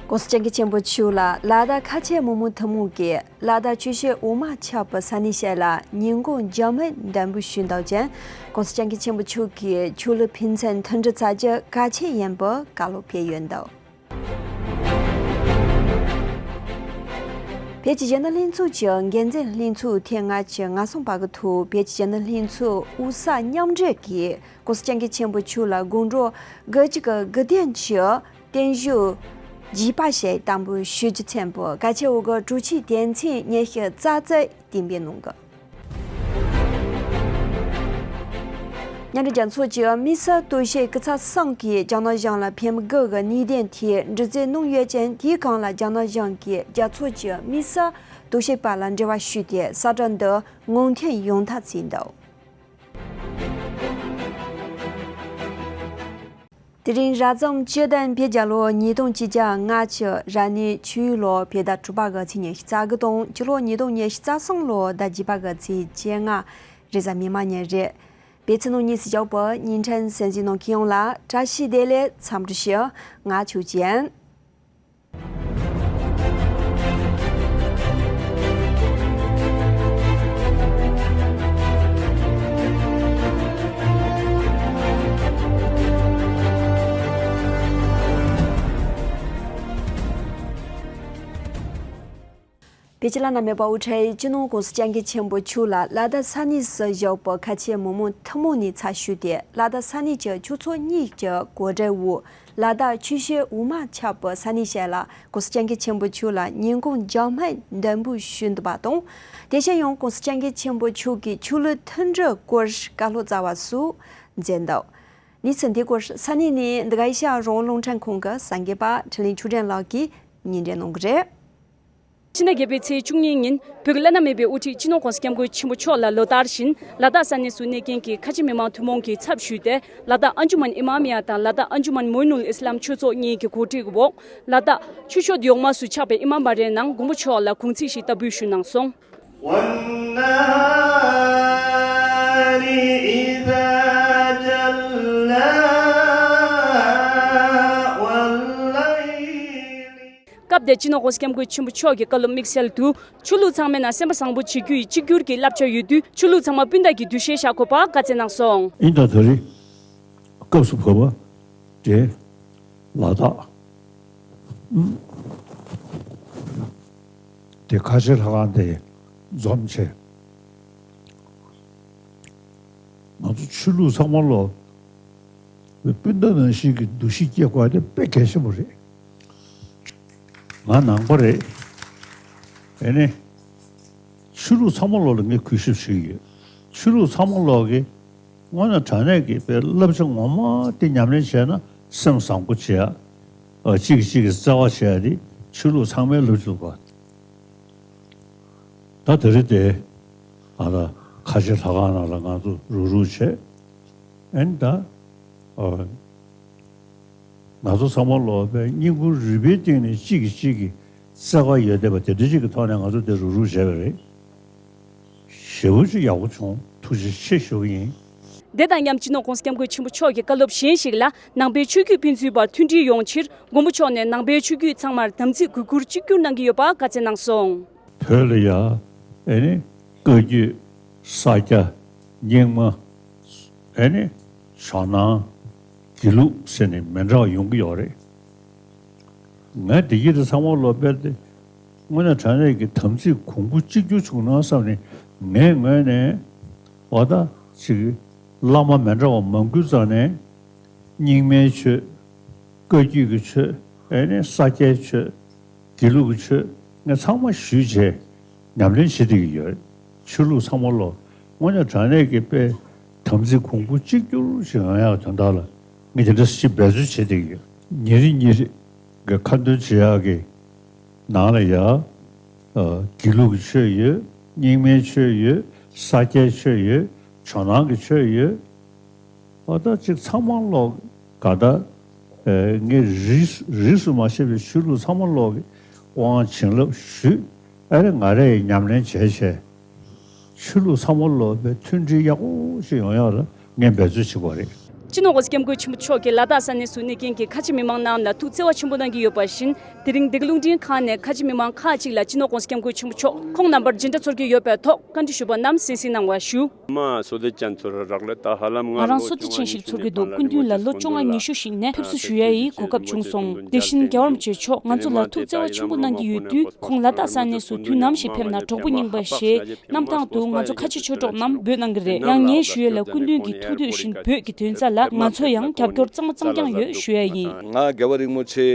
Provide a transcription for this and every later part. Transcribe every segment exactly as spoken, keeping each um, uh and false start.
༸གོང་ས་༸སྐྱབས་མགོན་ཆེན་པོ་མཆོག་ལ་ལ་དྭགས་ཁ་ཆེ་མི་མང་ཐུན་མོང་གིས་ལ་དྭགས་ཆོས་བཤད་དབུ་མ་ཆགས་པའི་ས་གནས་ཤིག་ལ་ཉིན་གུང་འགྱུར་མེད་འདེམས་འབུལ་ཞུས་འདུག་ཅིང་༸གོང་ས་༸སྐྱབས་མགོན་ཆེན་པོ་མཆོག་གིས་ཆོས་ལུགས་ཕན་ཚུན་མཐུན་སྒྲིལ་བྱ་རྒྱུ་གལ་ཆེན་ཡིན་པའི་བཀའ་སློབ་ཕེབས་ཡོད་འདུག་བོད་ཀྱི་གཞོན་ནུ་ལྷན་ཚོགས་ཀྱི་འགན་འཛིན་ལྷན་ཚོགས་ཐེངས་ལྔ་པའི་ངོ་སྲུང་པ་གི་ཐོག་བོད་ཀྱི་གཞོན་ནུ་ལྷན་ཚོགས་དབུས་ས་མཉམ་འབྲེལ་གྱིས་༸གོང་ས་༸སྐྱབས་མགོན་ཆེན་པོ་མཆོག་ལ་དགོང་དྲོ་དགུ་གཅིག་གི་དགུ་བདུན་གྱི་བརྟན་བཞུགས་རྒྱས་པ་ཞིག་དམ་འབུལ་ཞུ་རྒྱུ་མཚོན་པའི་གལ་ཆེ་བོ་གི་དྲུང་ཆེའི་དོན་ཚན་ཉི་ཤུ་རྩ་གཅིག་གཏན་འབེབས་གནང་གི། མཉམ་འབྲེལ་རྒྱལ་ཚོགས་ཀྱི་དམིགས་བསལ་དོན་གཅོད་སྐུ་ཚབ་གསུམ་གྱིས་རྒྱ་ནག་གཞུང་ལ་ཕན་དགོས་ཀྱི་གནད་དོན་ཐད་འདྲི་རྩད་གནང་ཡོད་ཅིང་། དེའི་སྒང་ལ་རྒྱ་ནག་གཞུང་གིས་རྒྱལ་ཚོགས་ཀྱི་དམིགས་བསལ་དོན་གཅོད་པ་ལ་འབྲེལ་བ་ཞུས་ཏེ་གསལ་བསྒྲགས་འདི་ངོས་འཐེན་ཡོང་ཐབས་བྱས་འདུག་དེ་རིང་རབ་བྱུང་བཅུ་བདུན་བོད་རྒྱལ་ལོ་ཉིས་སྟོང་ཆིག་བརྒྱ་ལྔ་བཅུ་རབ་གནས་ཆུ་ཡོས་ལོ་བོད་ཟླ་དྲུག་པ་གི་ཚེས་ཉི་ཤུ་རྩ་དགུ་དང་སྤྱི་ལོ་ཉིས་སྟོང་ཉི་ཤུ་རྩ་གསུམ་ལོ་ཟླ་བརྒྱད་པ་གི་ཚེས་བཅོ་ལྔ་རེས་གཟའ་མིག་དམར་ཉིན་རེད། བོད་ཕྱི་ནང་གཉིས་སུ་བཞུགས་པའི་བརྙན་འཕྲིན་གསན་གཟིགས་གནང་མཁན་ཡོངས་ལ་བཀྲ་ཤིས་བདེ་ལེགས་འཚམས་འདྲི་ཞུ། ང་ཆོས་ཅན། བོད་ཀྱི་བླ་ན་མེད་པ་དབུ་ཁྲིད་སྤྱི་ནོར་༸གོང་ས་༸སྐྱབས་མགོན་ཆེན་པོ་མཆོག་ལ་ལ་དྭགས་ས་གནས་སུ་བཞུགས་པའི་ཁ་ཆེ་མི་མང་ཐུན་མོང་ནས་ཚབ་ཞུས་ཏེ། ལ་དྭགས་ས་གནས་ཀྱི་ཆོས་ཚོགས་གཉིས་ཀྱི་གོ་སྒྲིག་འོག་ལ་དྭགས་ཆོས་བཤད་དབུ་མ་ཆགས་པའི་ས་གནས་ཤིག་ལ་༸གོང་ས་༸སྐྱབས་མགོན་ཆེན་པོ་མཆོག་ལ་ཉིན་གུང་འགྱུར་མེད་འདེམས་འབུལ་ཞུས་འདུག་པ་དང་། དེ་བཞིན་ཡང་༸གོང་ས་༸སྐྱབས་མགོན་ཆེན་པོ་མཆོག་གིས་ཆོས་ལུགས་མཐུན་སྒྲིལ་སྐོར་བཀའ་སློབ་སྩལ་བ་སོགས་མཛད་འདུག་གནས་ཚུལ་འདི་སྐོར་ས་གནས་ནས་འདི་ག་ཨེ་ཤ་ཡ་རང་དབང་རླུང་འཕྲིན་ཁང་གི་གསར་འགོད་པ་འཕྲིན་ལས་ཆོས་སྒྲོན་ལགས་ཀྱིས་སྙན་སྒྲོན་གནང་གི་རེད། ཕྱི་ཟླ་བརྒྱད་པའི་ཚེས་བཅུ་གཉིས་ཉིན་བོད་ཀྱི་བླ་ན་མེད་པའི་དབུ་ཁྲིད་སྤྱི་ནོར་༸གོང་ས་༸སྐྱབས་མགོན་ཆེན་པོ་མཆོག་ལ་ལོ་ལྟར་བཞིན་ལ་དྭགས་ས་གནས་སུ་གནས་མཁན་གྱི་ཁ་ཆེ་མི་མང་ཐུན་མོང་གིས་ཚབ་ཞུས་ཏེ། ལ་དྭགས་ཨན་ཇུ་མན་ཨི་མ་མི་ཡ་དང་ལ་དྭགས་ཨན་ཇུ་མན་མོ་ཨིན་ནུལ་ཨི་སི་ལམ་ཆོས་ཚོགས་གཉིས་ཀྱི་གོ་སྒྲིག་འོག་ལ་དྭགས་ཆུ་ཤོད་ཡོག་མ་སུ་ཆགས་པའི་ཨི་མ་མ་རེ་ནང་མགོན་པོ་མཆོག་ལ་གུང་ཚིགས་ཤིག་བསྟར་འབུལ་ཞུས་གནང་སོང་། والنهار إذا جلى والليل སྐབས་དེར་སྤྱི་ནོར་༸གོང་ས་༸སྐྱབས་མགོན་ཆེན་པོ་མཆོག་གིས་བཀའ་སློབ་དམིགས་བསལ་དུ། ཆོས་ལུགས་ཚང་མའི་ནང་སེམས་པ་བཟང་པོ་བྱེད་རྒྱུ་ཡི་གཅིག་གྱུར་གྱི་བསླབ་བྱ་ཡོད་དུས། ཆོས་ལུགས་ཚང་མ་སྤུན་ཟླ་གྱི་འདུ་ཤེས་བཞག་དགོས་པ་བཀའ་སྩལ་གནང་སོང་། ཨིན་ད་དེ་རིང་སྐབས་སུ་བབས་པ་དེ་ལ་དྭགས་དེ་ཁ་ཆེ་ལྷ་ཁང་དེ་འཛོམས་བྱས། ང་ཚོ་ཆོས་ལུགས་ཚང་མ་ལོ་སྤུན་ཟླ་ནང་བཞིན་གྱི་འདུ་ཤེས་སྐྱེ་དགོས་དེ་དཔེ་གལ་ཆེན་པོ་རེད། ང་ནང་པ་རེད། ཨེ་ནི། ཆོས་ལུགས་ཚང་མ་ལོག་ལ་ངས་གུས་ཞབས་ཞུ་གི་ཡོད། ཆོས་ལུགས་ཚང་མ་ལོག་གི་དངོས་གནས་དྲང་གནས་ཀྱི་དཔེ་བསླབ་བྱ་ངོ་མ་དེ་ཉམས་ལེན་བྱས་ན་སེམས་བཟང་པོ་བྱེད་ཡ། ཨ། གཅིག་གིས་གཅིག་གི་བརྩེ་བ་བྱེད་ཡ་དེ་ཆོས་ལུགས་ཚང་མའི་བསླབ་བྱ་འདུག་ག་ད་དེ་རིང་དེ་ཨ་ད་ཁ་ཆེ་ལྷ་ཁང་ནང་ལ་ང་ཚོ་རུག་རུག་བྱས། ཨེ་ནི་ད། ཨ། ང་ཚོ་ཚང་མ་ལོག་པའི་སྙིང་ཁུང་རུས་པའི་གཏིང་ནས་གཅིག་གིས་གཅིག་གི་བརྩེ་བ་ཡོད་བསྡད་པ་དེ་འདྲ་ཅིག་གི་ཐོག་ནས་ང་ཚོ་འདིར་རུག་རུག་བྱས་པ་རེད། ཞེ་པོ་ཅིག་ཡག་པོ་བྱུང་། ཐུགས་རྗེ་ཆེ་ཞུ་གི་ཡིན། དེ་དང་མཉམ་སྤྱི་ནོར་༸གོང་ས་༸སྐྱབས་མགོན་ཆེན་པོ་མཆོག་གི་བཀའ་སློབ་གཞན་ཞིག་ལ། ནང་པའི་ཆོས་བརྒྱུད་ཕན་ཚུན་བར་མཐུན་སྒྲིལ་ཡོང་ཕྱིར་མགོན་པོ་མཆོག་ནས་ནང་པའི་ཆོས་བརྒྱུད་ཚང་མར་དམ་ཚིག་གུས་བཀུར་གཅིག་གྱུར་གནང་གི་ཡོད་པ་བཀའ་སྩལ་གནང་སོང་། བོད་ལ་ཡ་ཨེ་ནི་བཀའ་བརྒྱུད། ས་སྐྱ། རྙིང་མ། ཨེ་ནི། ཇོ་ནང་། དགེ་ལུགས་ཟེར་ནས་མི་འདྲ་བ་ཡོང་གི་ཡོད་རེད། ངས་འདི་གི་དེ་ཚང་མ་ལོ་དཔེར་དེ་དངོས་གནས་དྲང་གནས་ཀྱི་དམ་ཚིག་གོང་བུ་གཅིག་གྱུར་བྱུང་ན་བསམ་ནས་ངའི་ངོས་ནས་འོ་ད་ཅིག་བླ་མ་མི་འདྲ་བ་མང་པོའི་རྩ་ནས་རྙིང་མའི་ཆོས། བཀའ་བརྒྱུད་ཀྱི་ཆོས། ཨེ་ནི་ས་སྐྱའི་ཆོས། དགེ་ལུགས་ཀྱི་ཆོས་ངས་ཚང་མ་ཞུས་བྱས་ཉམས་ལེན་བྱེད་བསྡད་ཀྱི་ཡོད། ཆོས་ལུགས་ཚང་མ་ལོ་དངོས་གནས་དྲང་གནས་ཀྱི་དཔེ་དམ་ཚིག་གོང་བུ་གཅིག་གྱུར་ཞིག་ཡོང་ཡག་དོན་དག་ལ་ངས་དེ་འདྲ་ཞིག་འབད་རྩོལ་བྱེད་བསྡད་ཀྱི་ཡོད། ཉིན་རེ་ཉིན་རེ་གི་ཁ་འདོན་བྱེད་ཡག་གི་ནང་ལ་ཡ། ཨ། དགེ་ལུགས་ཀྱི་ཆོས་ཡོད། རྙིང་མའི་ཆོས་ཡོད། ས་སྐྱའི་ཆོས་ཡོད། ཇོ་ནང་གི་ཆོས་ཡོད། ཨ། ད་ཅིག་ཚང་མ་ལོག་ག་ད། ཨེ། ངས་རིས་རིས་སུ་མ་ཆད་པའི་ཆོས་ལུགས་ཚང་མ་ལོག་གི་དབང་བྱིན་རླབས་ཞུས། ཨ་རེ་ང་རེ་ཡི་ཉམས་ལེན་བྱས་བྱས། ཆོས་ལུགས་ཚང་མ་ལོག་པའི་མཐུན་སྒྲིལ་ཡག་པོ་ཞིག་ཡོང་ཡག་ལ་ངས་འབད་རྩོལ་བྱེད་དགོས་རེད། སྤྱི་ནོར་༸གོང་ས་༸སྐྱབས་མགོན་ཆེན་པོ་མཆོག་གིས་ལ་དྭགས་ས་གནས་སུ་གནས་མཁན་གྱི་ཁ་ཆེ་མི་མང་རྣམས་ལ་ཐུགས་བརྩེ་བ་ཆེན་པོ་གནང་གི་ཡོད་པ་བཞིན། དེ་རིང་འདི་ག་རླུང་འཕྲིན་ཁང་ནས་ཁ་ཆེ་མི་མང་ཁག་ཅིག་ལ་སྤྱི་ནོར་༸གོང་ས་༸སྐྱབས་མགོན་ཆེན་པོ་མཆོག་ཁོང་རྣམ་པར་མཇལ་འཕྲད་ཚོར་གྱི་ཡོད་པའི་ཐོག་བཀའ་འདྲི་ཞུས་པ་རྣམས་གསན་གཟིགས་གནང་བ་ཞུ། མ་བསོད་བདེ་ཅན་ཚོར་རག་ལས་ད་ཧ་ལམ་ང་ང་རང་བསོད་བདེ་ཅན་ཞིག་ཚོར་གྱི་འདུག་སྐུ་མདུན་ལ་ལོ་བཅོ་ལྔ་ཉི་ཤུ་ཞིག་ནས་ཕེབས་བསུ་ཞུ་ཡ་ཡི་གོ་སྐབས་བྱུང་སོང་། དེ་བཞིན་རྒྱལ་བ་རིན་པོ་ཆེ་མཆོག་ང་ཚོ་ལ་ཐུགས་བརྩེ་བ་ཆེན་པོ་གནང་གི་ཡོད་དུས། ཁོང་ལ་དྭགས་ས་གནས་སུ་དུས་ནམ་ཞིག་ཕེབས་ན་གྲོགས་པོ་རྙིང་པ་ཞེས་རྣམ་ཐར་དུ་ང་ཚོ་ཁ་ཆེ་ཆོས་གྲོགས་རྣམས་འབོད་གནང་གི་རེད། ཡང་ངས་ཞུ་ཡས་ལ་སྐུ་མདུན་གྱི་ཐུགས་འདོད་བཞིན་བོད་ཀྱི་དོན་རྩ་ལ་ང་ཚོ་ཡང་རྒྱབ་སྐྱོར་གཙང་མ་གཙང་རྐྱང་ཡོད་ཞུ་ཡ་ཡིན། ང་རྒྱལ་བ་རིན་པོ་ཆེ་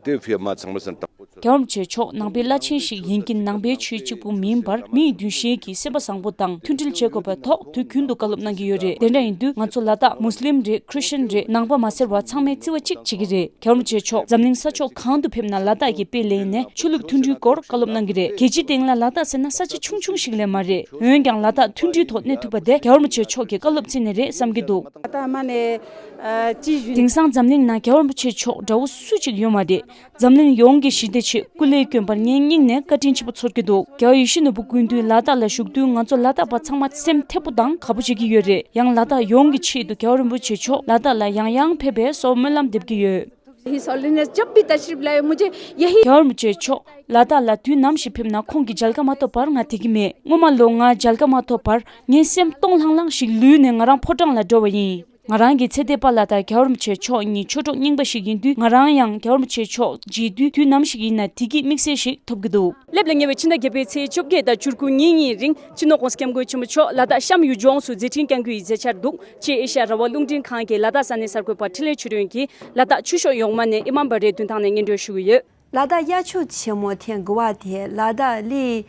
དེ་ཕེབས་མ་ཚང་མ་སེམས་དྲག་པོ་ཚོར། རྒྱལ་བ་རིན་པོ་ཆེ་མཆོག་ནང་པའི་བླ་ཆེན་ཞིག་ཡིན་གྱི་ནང་པའི་ཆོས་གཅིག་པུ་མིན་པར་མིའི་འདུ་ཤེས་ཀྱི་སེམས་པ་བཟང་པོ་དང་མཐུན་སྒྲིལ་བྱེད་དགོས་པའི་ཐོག་དུས་རྒྱུན་དུ་བཀའ་སློབ་གནང་གི་ཡོད་རེད། དེ་འདྲ་ཡིན་དུས་ང་ཚོ་ལ་དྭགས་མུ་སི་ལིམ་རེད། ཁྲི་སི་ཊན་རེད། ནང་པ་མ་ཟེར་བ་ཚང་མས་བརྩི་བ་གཅིག་བྱེད་ཀྱི་རེད། རྒྱལ་བ་རིན་པོ་ཆེ་མཆོག་འཛམ་གླིང་ས་ཕྱོགས་གང་དུ་ཕེབས་ན་ལ་དྭགས་ཀྱི་དཔེ་ལེན་ནས་ཆོས་ལུགས་མཐུན་སྒྲིལ་སྐོར་བཀའ་སློབ་གནང་གི་རེད། རྒྱལ་སྤྱིའི་སྟེང་ལ་ལ་དྭགས་ཟེར་ན་ས་ཆ་ཆུང་ཆུང་ཞིག་ལས་མ་རེད། འོན་ཀྱང་ལ་དྭགས་མཐུན་སྒྲིལ་ཐོག་གནས་ཐུབ་པ་དེ་རྒྱལ་བ་རིན་པོ་ཆེ་མཆོག་གི་བཀའ་སློབ་བརྩིས་ནས་རེད་བསམ་གྱི་འདུག་དེང་སང་འཛམ་གླིང་ནང་རྒྱལ་བ་རིན་པོ་ཆེ་མཆོག་འདྲ་བོ་སུ་གཅིག་ཡོད་མ་རེད། འཛམ་གླིང་ཡོངས་ཀྱི་ཞི་བདེ་ཆེད་སྐུ་ལས་བསྐྱོན་པར་ངས་སྙིང་ནས་བཀའ་དྲིན་ཆེན་པོ་ཚོར་གྱི་འདུག་རྒྱལ་བ་ཡིད་བཞིན་ནོར་བུ་སྐུ་མདུན་ལ་དྭགས་ལ་བཞུགས་དུས་ང་ཚོ་ལ་དྭགས་པ་ཚང་མ་སེམས་མཐེ་བོ་དང་དགའ་པོ་བྱེད་ཀྱི་ཡོད་རེད། ཡང་ལ་དྭགས་ཡོངས་ཀྱི་ཆེད་དུ་རྒྱལ་བ་རིན་པོ་ཆེ་མཆོག་ལ་དྭགས་ལ་ཡང་ཡང་ཕེབས་པའི་གསོལ་བ་སྨོན་ལམ་འདེབས་ཀྱི་ཡོད། His Holiness जब भी तशरीफ लाए, मुझे यही རྒྱལ་བ་རིན་པོ་ཆེ་མཆོག་ལ་དྭགས་ལ་དུས་ནམ་ཞིག་ཕེབས་ན་ཁོང་གི་མཇལ་ཁ་མ་ཐོབ་པར་ང་བསྡད་ཀྱི་མེད། སྔོན་མ་ལོ་ང་མཇལ་ཁ་མ་ཐོབ་པར་ངའི་སེམས་སྟོང་ལྷང་ལྷང་ཞིག་ལུས་ནས་ང་རང་ཕོ་བྲང་ལ་འགྲོ་བ་ཡིན། ང་རང་གི་ཚེ་འདས་པཱ་ལགས་དང་རྒྱལ་བ་རིན་པོ་ཆེ་མཆོག་གཉིས་ཆོས་གྲོགས་རྙིང་པ་ཞིག་ཡིན་དུས། ང་རང་ཡང་རྒྱལ་བ་རིན་པོ་ཆེ་མཆོག་མཇལ་དུས་དུས་ནམ་ཞིག་ཡིན་ན་བདེ་སྐྱིད་དམིགས་བསལ་ཞིག་ཐོབ་ཀྱི་འདུག་སླེབས་ལ་ཉེ་བའི་ཕྱི་ཟླ་བརྒྱད་པའི་ཚེས་བཅོ་བརྒྱད་དང་བཅུ་དགུ་ཉིན་གཉིས་རིང་སྤྱི་ནོར་༸གོང་ས་༸སྐྱབས་མགོན་ཆེན་པོ་མཆོག་ལ་དྭགས་ཤམ་ཡུལ་ལྗོངས་སུ་མཛད་འཕྲིན་བསྐྱང་རྒྱུ་ཡི་མཛད་འཆར་འདུག་ཅེས་ཨེ་ཤ་ཡ་རང་དབང་རླུང་འཕྲིན་ཁང་གི་ལ་དྭགས་ས་གནས་གསར་འགོད་པ་འཕྲིན་ལས་ཆོས་སྒྲོན་གྱིས་ལ་དྭགས་ཆོས་ཕྱོགས་ཡོངས་མ་ནས་ཨེ་མ་འབའ་རའི་མདུན་ཐང་ནས་སྙན་སྒྲོན་ཞུ་གི་ཡོད། ལ་དྭགས་དབྱར་ཆོས་ཆེན་མོ་ཐེངས་དགུ་པ་དེ་ལ་དྭགས་གླེ་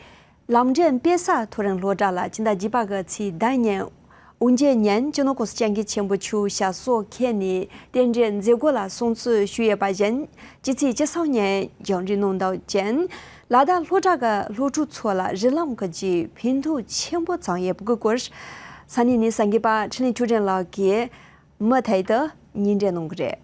ལམ་འདྲེན་དཔེ་གསར་མཐོ་རིམ་སློབ་གྲྭ་ལ་སྤྱི་ཟླ་བརྒྱད་པ་གི་ཚེས་ཟླ་ཉིན་དབུ་འབྱེད་ཉིན་སྤྱི་ནོར་༸གོང་ས་༸སྐྱབས་མགོན་ཆེན་པོ་མཆོག་ཞབས་སོར་འཁོད་ནས་རྟེན་འབྲེལ་མཛད་སྒོ་ལ་སྲུང་བརྩི་ཞུས་ཡོད་པ་བཞིན། སྤྱི་ཚེས་བཅུ་གསུམ་ཉིན་རྒྱང་སྒྲིག་གནང་འདུག་ཅིང་། ལ་དྭགས་སློབ་གྲྭ་གི་སློབ་ཕྲུག་ཚོ་ལ་རིགས་ལམ་གྱི་ཕན་ཐོགས་ཆེན་པོ་བྱུང་ཡོད་པའི་སྐོར། ས་གནས་ནས་གསར་འགོད་པ་འཕྲིན་ལས་ཆོས་སྒྲོན་ལགས་ཀྱིས་མུ་མཐུད་དུ་སྙན་སྒྲོན་གནང་གི་རེད།